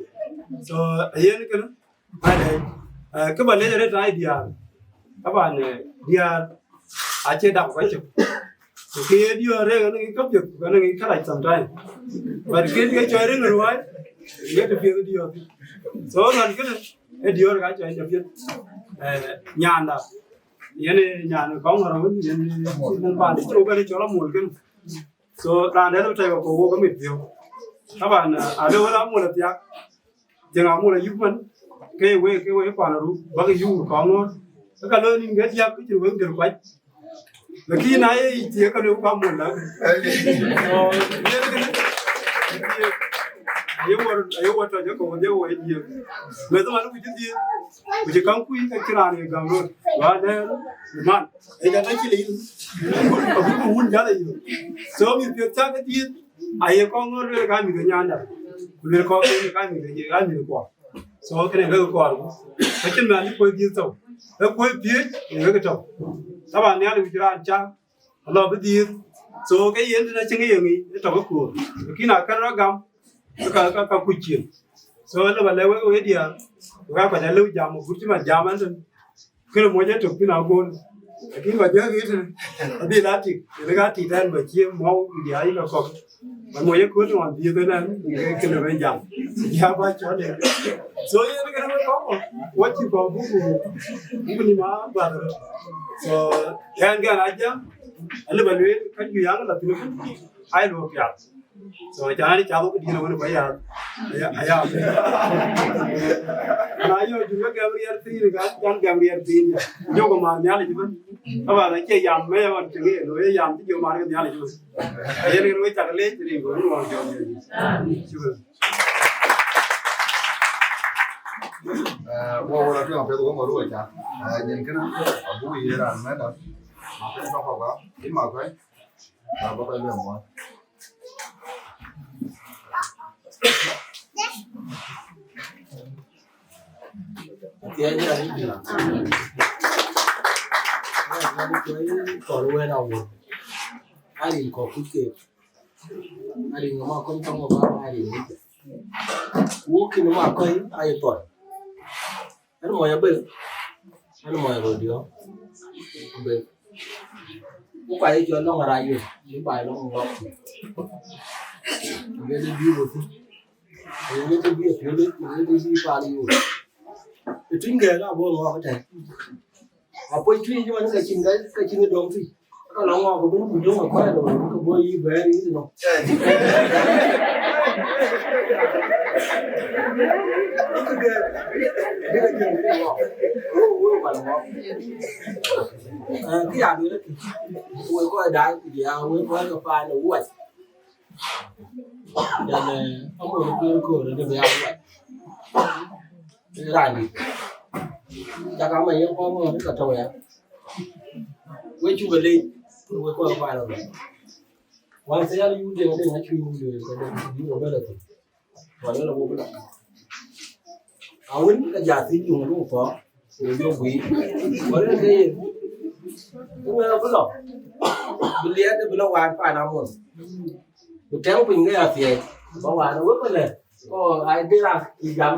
So, ayen kënë, Ade, eh, kë ba lec arëët ai diäär. Taban, eh, diäär acie dak kɔc cök. Ku kë ye diäär rek anɔŋ ŋic käpiɛth, ku anɔŋ ŋic kärac sometime. But kë ke cɔl riŋ ruääi, ŋet piɛth diäär. So, nɔn kënë, ë diäär ka cɔl jɔ piɛth. Eh, nyanda. Yen ë nyan kɔŋ ŋɔ̈r awën, yen ë nɔn paan cï wok bɛ̈n cɔl Amol kënë. So, raan dɛ̈t bï tɛ̈k ku wok amit piɔ̈u. Taban, eh, ade wën Amol athiak. Jëŋ Amol ayuk man, ke wek, ke wek kuan aru, bäk yuk kɔŋ ŋoot. Ke ka lɔ nïn ke diäk, ke cïn wek dhil kuac. Lakin na ye yic thiëëk, ka luel ku Amol la. So, yen kënë, aye wär, aye wär tɔc ë kɔ̈u, aye wär ë jiëëk. Meth man ku cï dhiëëth, ku cï käŋ kuc, ka cï raan ye gäm röt. Wa dɛ̈ɛ̈r, man, ë jɔ tɔc cï le yïn. Abuk, abuk wun jäl ayï. So, mïth piɔ̈th cä ke dhiëëth, aye kɔŋ ŋoot luel ka mïth ë nyanda. Ku luel kɔŋ ke ka mïth ë, ka mïth ë kuɔ. So, kënë ke kɔɔr ku. Ka cïn mɛn cï kuöc dhiëëth tɔ̈u. Ee kuöc piëëc, ee ke tɔ̈u. Taban Nhialic wïc raan cak, alɔ bï dhiëëth. So, ke yen tën acïn ye ŋic, ee tɔ̈ ke koor. Lakin akën rɔt gam, ke ka, ka, ka kuc cin. So, lëu ba lɛ̈k wek, wek diäär, wek aa kɔc alëu jam, agut cï man jam ɛn tën. Kënë moc ë tök thïn agool. Lakin ba jɔ ɣet, adhil a tik, yen ka tik tɛ̈n ba cie mɔ̈u, diäär yï ka kɔ̈k. Ba moc ë kööl ɣɔn dhiëëth ënɛn, ke kënë bï jam. Ya ba cɔl yen. So, yen kënë wek kɔ̈k, wä cï kɔ̈k buk, buk nïm a bath röt. So, ɣɛn gɛn a jam, alëu ba lueel, ka juëc yaŋ la thïn, ai luɔk piath. So, can ani cath wok diɛn wën ba ya, ya, ya. Na yo ju ga gam riɛr piny, ga, can gam riɛr piny. Jo ko mar Nhialic bën. Aba na ce yam me wan tëŋ ye, lo ye yam ti jo mar Nhialic bën. Ayen yen we cak lec rin ko ni wan jo. Shukran. Eh, wo, wo la tuang pe ko mo ruwa cha. Eh, nyin kana, abu ye ran me da. Ma pe ko ko ba, ima ko. Baba ka lem wa. Atiɛɛc ya ni piny. Kɔn wɛn awuɔ̈c. Arin kɔ̈k kuc keek. Arin ŋa ma kɔn tɔŋ aba arin. Wok kïn ma kɔc aye thɔn. Ɣɛn mɔc abel. Ɣɛn mɔc röt diɔ̈ɔ̈k. Abel. Wok aye cɔl lɔŋ arac wek. Ni baai lɔŋ ŋɔk. Abel di bï wok. Abel di bï apiöl. Abel di bï pal yok. Ë tuny gɛɛk abɔ ŋɔk tɛ̈n. Apuɔc tui jɔ ni ka cin ka, ka cin dɔm tui. Ka la ŋɔk ko bin ku döŋ akuɛɛr lo, ka bɔ yi bɛɛr yi no. Ka gɛ, ni ka jin ku ŋɔk. Wo, wo, pal ŋɔk. Eh, ki ya ni ki. Wo ko da, ya wo ko ka pa lo wat. Yan, eh, amo ko ko de ya wat. Raan dït. Cak ama ye kɔŋ ŋɔ̈ɔ̈th ka tɔ̈u ya. We cuk ë leec, we kɔc paal ëbɛ̈n. Wan thial yuk deŋ deŋ acuk yuk lueel, ka dek bï we bɛ̈n athïn. Wan ëlɔ wok bï lɔ. Awën ka ja thiëc yuŋ du thɔ̈ɔ̈k, ku jɔ guiir. Wan ëlɔ ke yen. Ku ŋɛk bï lɔ. Bï liɛɛt bï lɔ waan paan amon. Ku tɛ̈ŋ piny ke ya thiëëc, ba waan wek bï lɛ̈k. Ko ai dera ki jam.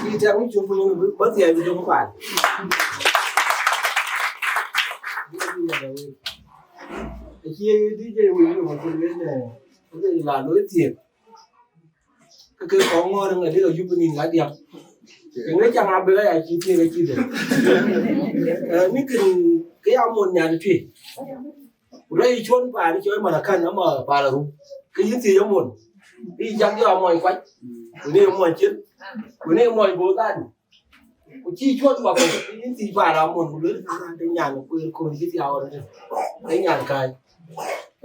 Ki tɛ̈ŋ cuk piny bï, ba thiɛɛc bï döŋ paan. Acie D J wek yök ku lueel, eh, ku lueel la loi thiëëk. Ke ke kɔŋ ŋɔ̈ɔ̈r ŋa dek ayup nïn ka diäk. Ke ŋa cam abëk aya cï thiëëk acï dhël. Eh, ni kën ke ya mon nyan tui. Ku lɔ yï cuɔ̈n paan cɔl Marakan ama pal arum. Ke yïn thiëëc amon. Ke yï cak jɔ amɔny kuac. Ku ne mɔny cin. Ku ne mɔny bol dhadu. Ku cï cuɔ̈n bak, ke yïn thiëëc paan amon. Ku luel ka raan de nyan kueer kon cï thiaak ɣɔn de. Ke nyan kany.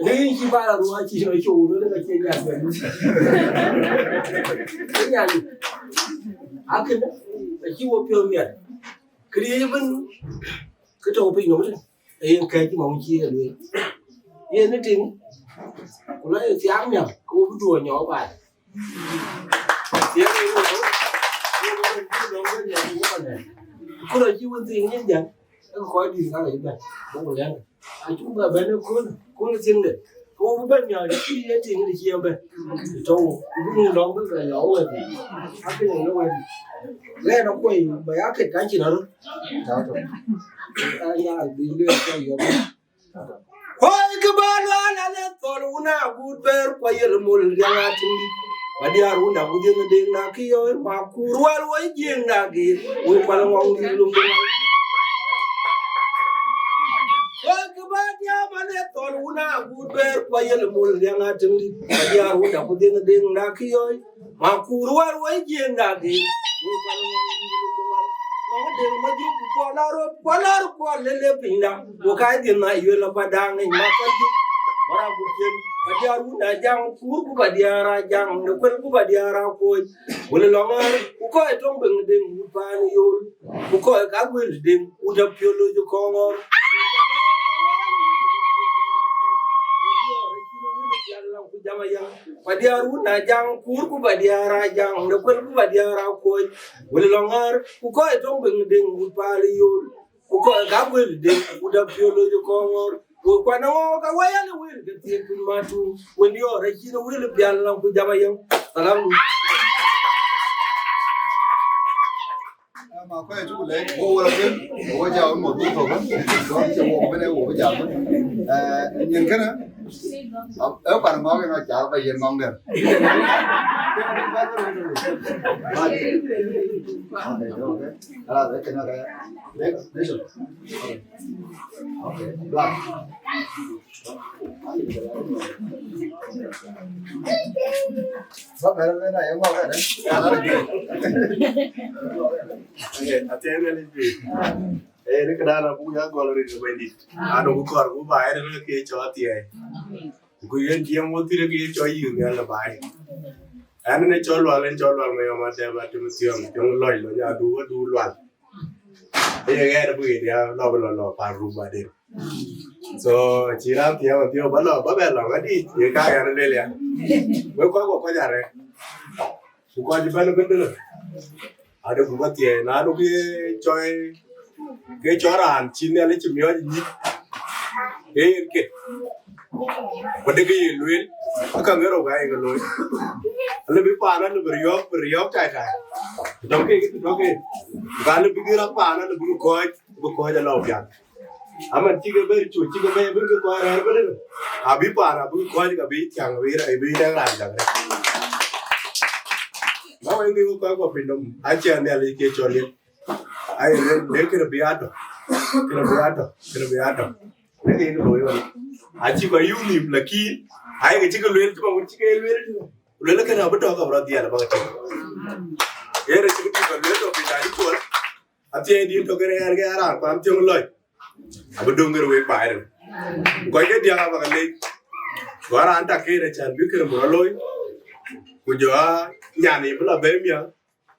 Ne yïn cï pal arum acï cï rɔ cou, luel ka cie nyan bɛ̈n. Ke nyan. Akën, acï wo piɔ̈u miɛt. Këriëëc ëbën, ke tɔ̈u piny nɔm tën. Ee yen kɛ̈ɛ̈c cï mɔ̈u cï ye lueel. Yen ë tïŋ, ku lɔ ye thiaak miäk, ke wo bï duɔ̈ɔ̈r nyɔɔk baai. Thiaak ë wo, wo bï duɔ̈ɔ̈r nyɔɔk ku wo bä nɛ̈k. Ku rɔ cï wën thiëëk nyin jäl, ee kɔc dït ka ke cï bɛ̈n, bɔ̈ ku lɛ̈ŋ. Acuk bɛ bɛ̈n ë kööl, kööl thiëŋde. Ke wo bï bɛ̈n miäk, cï ye tïŋ de cï ye bɛ̈n. Tɔ̈u, ku bï ŋun lɔ̈ŋ bï bɛ nyɔɔk wɛ̈t. Akënë ye wɛ̈t. Rɛ̈ɛ̈r akuɔi, bɛ ya ket ka cïn aröt. Tɔ̈u tɔ̈u. Aya, bï lueel ka yɔ̈ɔ̈k. Kɔc kë bä lual alë thɔl wun agut bɛ̈ɛ̈r, ku ayel mol riaŋ atïŋ dït. Bä diäär wun agut dhiëŋ deŋ na kï yɔ̈ɔ̈r, ma kuur wal woi jiëëŋ na geet, woi kual ŋɔŋ dït lum bï ŋɔl. Kɔc kë bä diäär alë thɔl wun agut bɛ̈ɛ̈r, ku ayel mol riaŋ atïŋ dït. Bä diäär wun agut dhiëŋ deŋ na kï yɔ̈ɔ̈r, ma kuur wal woi jiëëŋ da geet. Woi kual ŋɔŋ dït lum bï ŋɔl. Ŋɔŋ deŋ ma juk ku kual arop, kual arop, kual lele piny da. Wo ka dhiën na yuel aba daŋ ŋeny ma ka juk. Wara ku cien, bä diäär wun ajaŋ kuur ku bä diäär ajaŋ, në kuel ku bä diäär akuɔ̈c. Wël lɔŋ ɣär, ku kɔc tɔŋ beŋ deŋ wut paan yol. Ku kɔc ka guël deŋ wut apiöl lɔ jɔ kɔŋ ɣɔr. Ku jam ayaŋ. Bä diäär wun ajaŋ kuur ku bä diäär ajaŋ, në kuel ku bä diäär akuɔ̈c. Wël lɔŋ ɣär, ku kɔc tɔŋ beŋ deŋ wut paan yol. Ku kɔc ka guël deŋ wut apiöl lɔ jɔ kɔŋ ɣɔr. Ku kuan ɣɔɔk ka wai alë wël ke thiëëk piny ma tuŋ. Wën diɔ̈ɔ̈r acïn wël pial lɔŋ ku jam ayaŋ. Salam. Ma kɔc acuk lɛc, wo wël apiöl, wo jam mɔ̈th thok, wo cï wo bɛ̈n, wo jam. Eh, nyin kënë, eh, kuan ŋɔ̈k ënɔ cak ba yen ŋɔ̈ŋ dɛ̈. Okay, okay. Ala, okay, okay. Next, next one. Okay. Okay. Black. Ba bɛ̈r bɛ̈n na yɛn ŋɔ̈k ënë. Okay, atɛɛr wɛl ë juëc. Eh, ni këdan abuk ya gɔl rin ë Bɛ̈nydït. Anu ku kɔɔr ku ba ënë ke cɔɔth thiɛɛi. Ku yen tiɛm wo thïn ke ye cɔl yïn nhial ë baai. Ɛn ënë cɔl Lual, ɛn cɔl Lual Mayɔm Adɛ̈p Atem Thiɔ̈ŋ, Thiɔ̈ŋ lɔc lɔ nya du wä du Lual. Ee ɣɛɛr bï ɣet ya lɔ bï lɔ lɔ pan rum baden. So, cï raan thiëëu, thiëëu, ba lɔ, ba bɛ lɔ, ŋadï, ye ka yɛn lueel ya. Wek kɔc kɔ̈k kɔc arɛ̈k. Ku kɔc bɛ̈n ëbën ëbën. Ade gup athiɛɛi, na nu ke cɔi, ke cɔl raan cï Nhialic cï miɔɔc nyïk. Ke yen ke. Ku de ke ye lueel, aka ŋero ka ye ke looi. Alë bï paan alë bï riɔ̈ɔ̈k, bï riɔ̈ɔ̈k tai tai. Dɔ̈k ke, dɔ̈k ke. Ka lë bï gïr paan alë bï kɔc, bï kɔc alɔ piath. Aman cï ke bɛ̈ɛ̈r cu, cï ke bɛ̈ɛ̈r bï ke kɔc rɛ̈ɛ̈r bï rëër. Abï paan abï kɔc, abï thiäŋ, abï rɛ̈ɛ̈r, abï rɛ̈ɛ̈r raan jaŋ rɛ̈ɛ̈r. Na wën, ke kɔc kɔ̈k piny nɔm, acie Nhialic ke cɔl yen. Ai, le, le kënë bï atɔ̈. Kënë bï atɔ̈, kënë bï atɔ̈. Le ke looi wan. Acï kɔc yum nïm, lakin, ai, ke cï ke lueel, cï ba wut cï ke lueel. Lueel kënë abï tɔ̈ ka bï rɔt dhiɛl abä ke tïŋ. Yen acï ke tïŋ ba lueel tɔ̈ piny da cï cuɔl. Athiɛɛi dït tök ë rɛ̈ɛ̈r ke raan kuan thiöŋ lɔc, abï döŋ kërë wek baai rïn. Ku kɔc ke diäk abä ke lec, ku raan tak kënë acän bï kërë murɔ looi, ku jɔ aa nyan ë bï lɔ bɛ̈ɛ̈i miäk,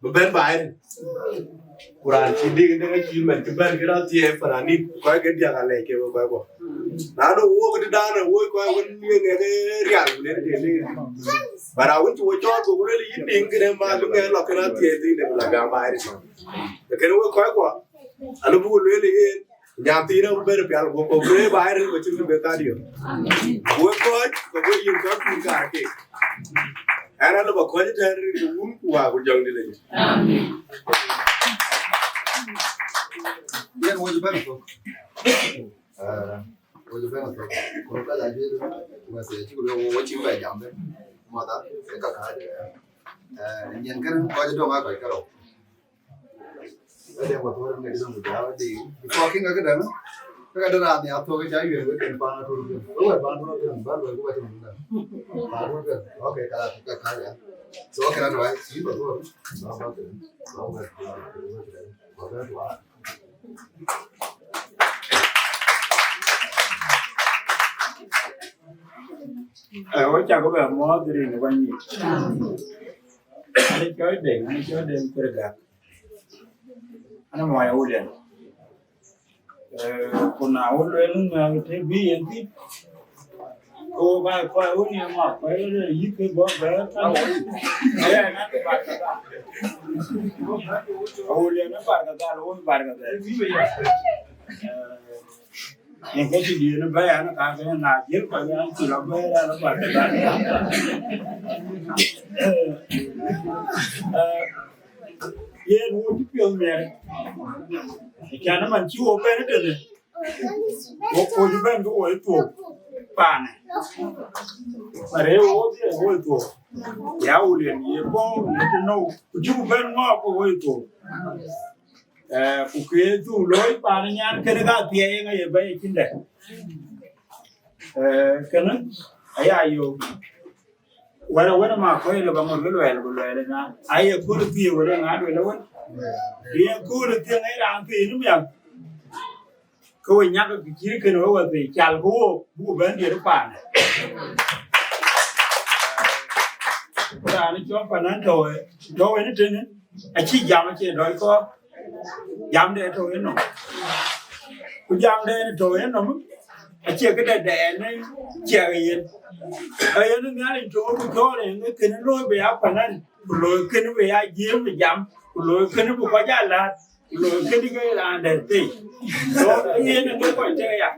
bï bɛ̈n baai rïn. Ku raan cï dik dëŋ acï mɛn cï bɛ̈n kërë athiɛɛi fananin, ku kɔc ke diäk alɛc ke wek kɔc kuɔ. Na de wok de dan wok kɔc wën ŋiɛc ŋiɛc rial ku len ke len. Bara wën cï wo cɔɔl ku lueel yïn diŋ kënë ma du ŋɛn lɔ kënë athiɛɛi thiin de la gam baai rït. Kënë wek kɔc kuɔ, alë buk lueel yen, nyan thiin abï bɛ̈n pial ku ku lueel baai rït ku cïn kë bï ka diö. Wek kɔc, ku wek yïn kɔc kun kaar ke. Ɛn alë ba kɔc tɛ̈n rït ku wun ku wa ku jɔŋ dï lec. Yen wo cï bɛ̈n thok. Eh, wo cï bɛ̈n thok. Kun ka la juëc, ku mɛthiɛc cï ku lueel wo cï bɛ jam bɛ̈n. Mɔtha, e ka ka de. Eh, nyin kën kɔc döŋ a kɔc karou. Ade wa thok ŋa döŋ da di. Before king ka döŋ. Ka de raan ya thok ja yuen we ken pan atur. We we pan atur, ba we ku ba tum da. Pa atur. Okay, ka ka ka ya. So, okay, na wa, si ba thok. Ba ba. Ba we. Ba we. Ë, wek cä ke bɛ muɔɔth rin ë Bɛ̈nydït. An cɔl Deŋ, an cɔl Deŋ Kërgak. An muɔny Awulian. Ë, ku na wun lueel ŋɛk të bï yen thïn, ke wo ka kɔc wun ye ŋɔk, kɔc wun ye yïk ke bɔ̈ bɛ̈ɛ̈r. Aya, na ke Barkadhal. Awulian ë Barkadhal, wo Barkadhal. Ë, Yen ke cï diëën bɛ̈ɛ̈i an, ka ke na jël kɔc an, cï lɔ bɛ̈ɛ̈i an, bä ke bä. Eh, yen wo cï piɔ̈ɔ̈th miɛt. Can man cï wo bɛ̈n tënë. Wo, wo cï bɛ̈n ke wo ë thuɔɔu paanë. Arëë wo dhiëëth wo ë thuɔɔu. Ya Awulian ye bɔ̈, ye të nou. Ku cï ku bɛ̈n ŋɔɔk ke wo ë thuɔɔu. Eh, ku ke dhuk looi paan nyan kënë ka thiɛɛi ŋa ye bɛ̈i cïn dɛ. Eh, kënë aya yo. Wɛ̈t awën ma kɔc lë ba ŋot bï luɛɛl, bï luɛɛl ëna. Aye kööl thiëëk wël ë ŋa luel awën. Ye kööl thiëëk ŋa raan thiëëk në miäk. Ke we nyak kë cït kënë we wä thiëëk, cal ku wo, buk bɛ̈n diɛt paan. Raan cɔl panan tɔ̈u, tɔ̈u ënë tënë. Acï jam acie dɔc kɔɔr, jamde tɔ̈u ë nɔm. Ku jamde tɔ̈u ë nɔm, acie këde dɛɛn ë ciɛk yen. Ayen Nhialic tɔ̈u ku cɔɔl en ë kënë looi bï ya panan, ku looi kënë bï ya jiëëm bï jam, ku looi kënë bï kɔc aa läät, ku looi kënë ke raan dɛ̈t thëi. So, yen ë kɔc tëë ya.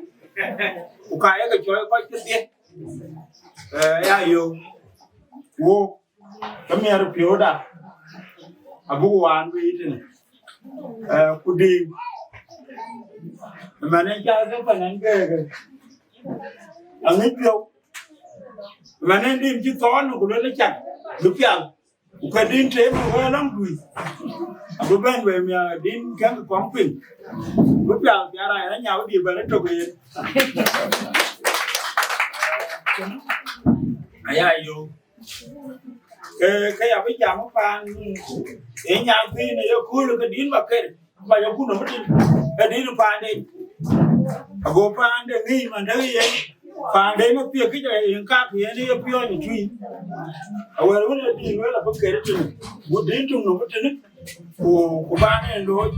Ku ka ye ke cɔɔl kɔc kedhie. Eh, ya yo. Wo. Ke miɛt piɔ̈uda abuk waan wei tënë, eh, ku diim. Ëmɛn en cal ke panan keek aŋic piɔ̈u. Ëmɛn en dim cï thɔɔn ku luel cak bï pial. Ku ke din teem wëë lɔŋ dui. Abï bɛ̈n wëë miäk din käŋ kɔŋ piny. Bï pial pial raan ë nyau dï bɛ̈n ë tök yen. Aya yo. Ke, ke ya bï jam paan, ë nyan thiin ë ye kööl ke din ba ker, ba ya kun nɔm tïn, ke din paande. Ago paande ŋic man dɛ̈ yen, paande në piɛk kïc yen kak yen ye piɔ̈ɔ̈ny tui. Awɛ̈r wën ë din wël abï ker tïn, ku din tuŋ nɔm tïn, ku, ku baan en looi.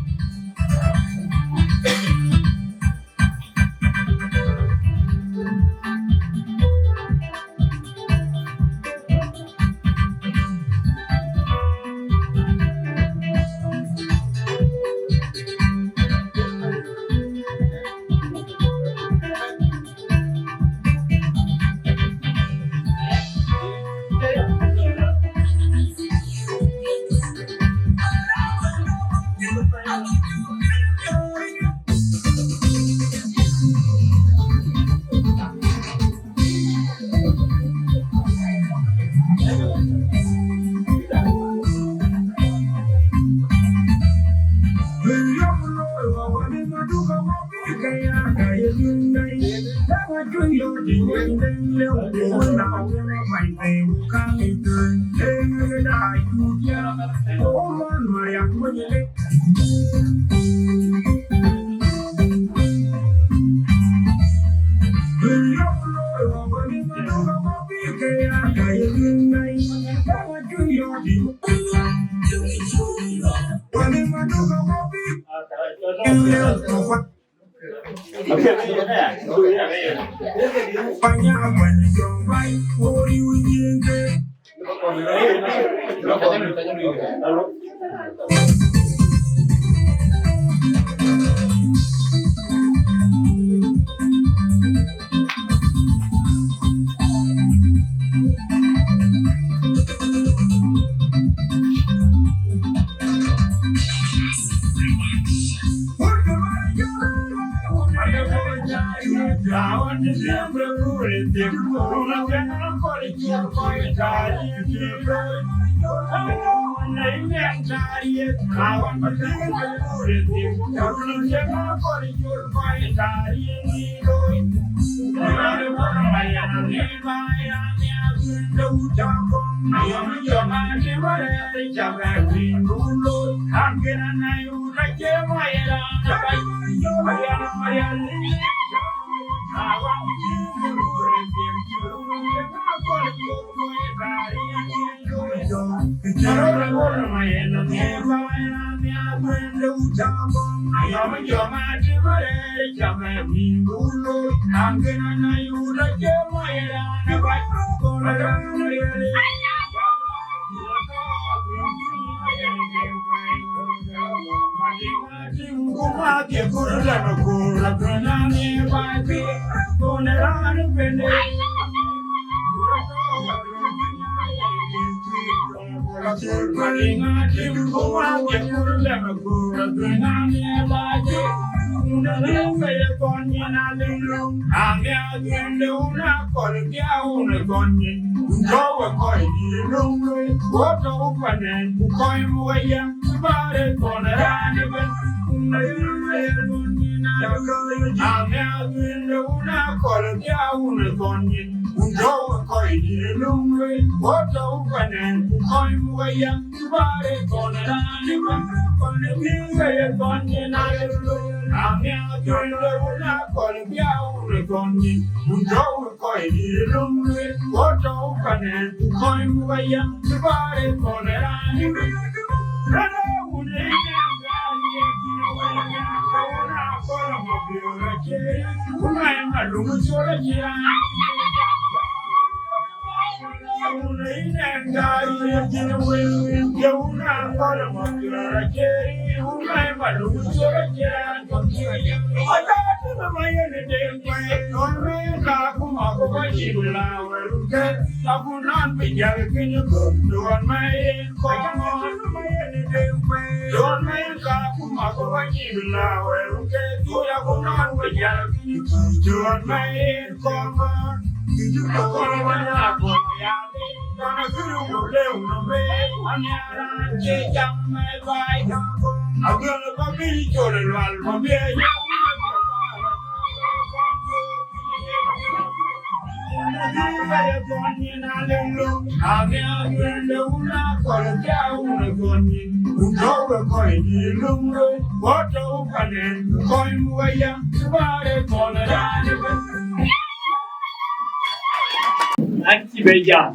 An cï be jam.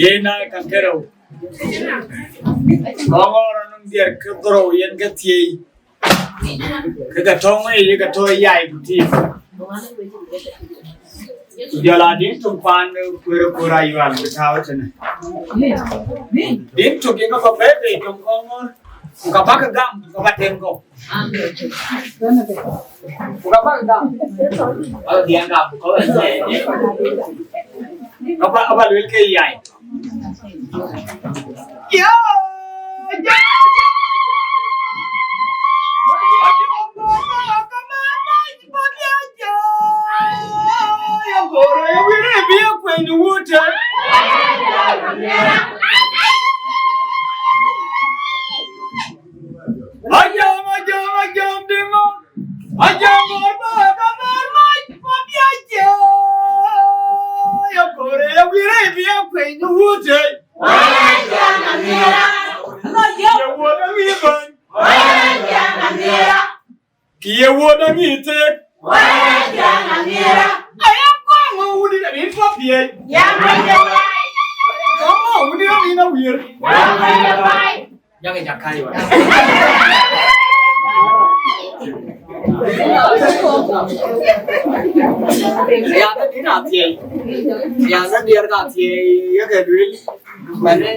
Yen aa ka kerou. Kɔŋɔɔr anɔŋ diɛɛr ke dhorou yen ke thiëi. Ke ka tɔŋ ë ye ka tɔ yai ku tiim. Ku jɔl a din tök paan kueer kueer ayual ku tääu tënë. Din tök ye ka ba bɛ̈ɛ̈i bei tök Kɔŋɔɔr. Ku ka bäk gam, ku ka ba tem kɔ̈u. Ku ka bäk gam. Aba dhiɛl gam, ku ka ba, aba, aba luel ke yai. Yo, yo, yo. Ajam, ajam, ajam, ding Aja mor ba ka mor mai, ma bia je. Ya kore ya wire bia kwen wute. Wa ya na mira. Ya wo na mi ban. Wa ya na mira. Ki ye wo na mi te. Wa ya na mira. Aya ko mo wudi na mi pa bia. Ya ma ya. Ko mo wudi na mi na wir. Ya ma ya. Jage jakai wa. Ya na dina tie. Ya na dier ka tie ya ke duel. Mane.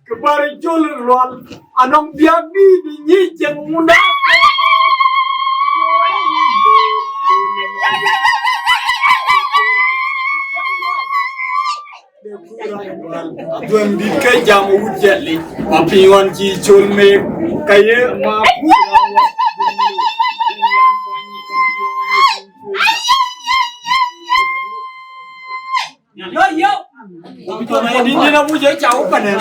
Kë bär Jol Lual, anɔŋ biäk dïït nyic cieŋ munda. Adhuɛ̈ŋ dït ke jam wut jɛl yic, ma piny ɣɔn cï col meek, ka ye ma pur. Yo, yo. Dït dït amuc ë cau panë.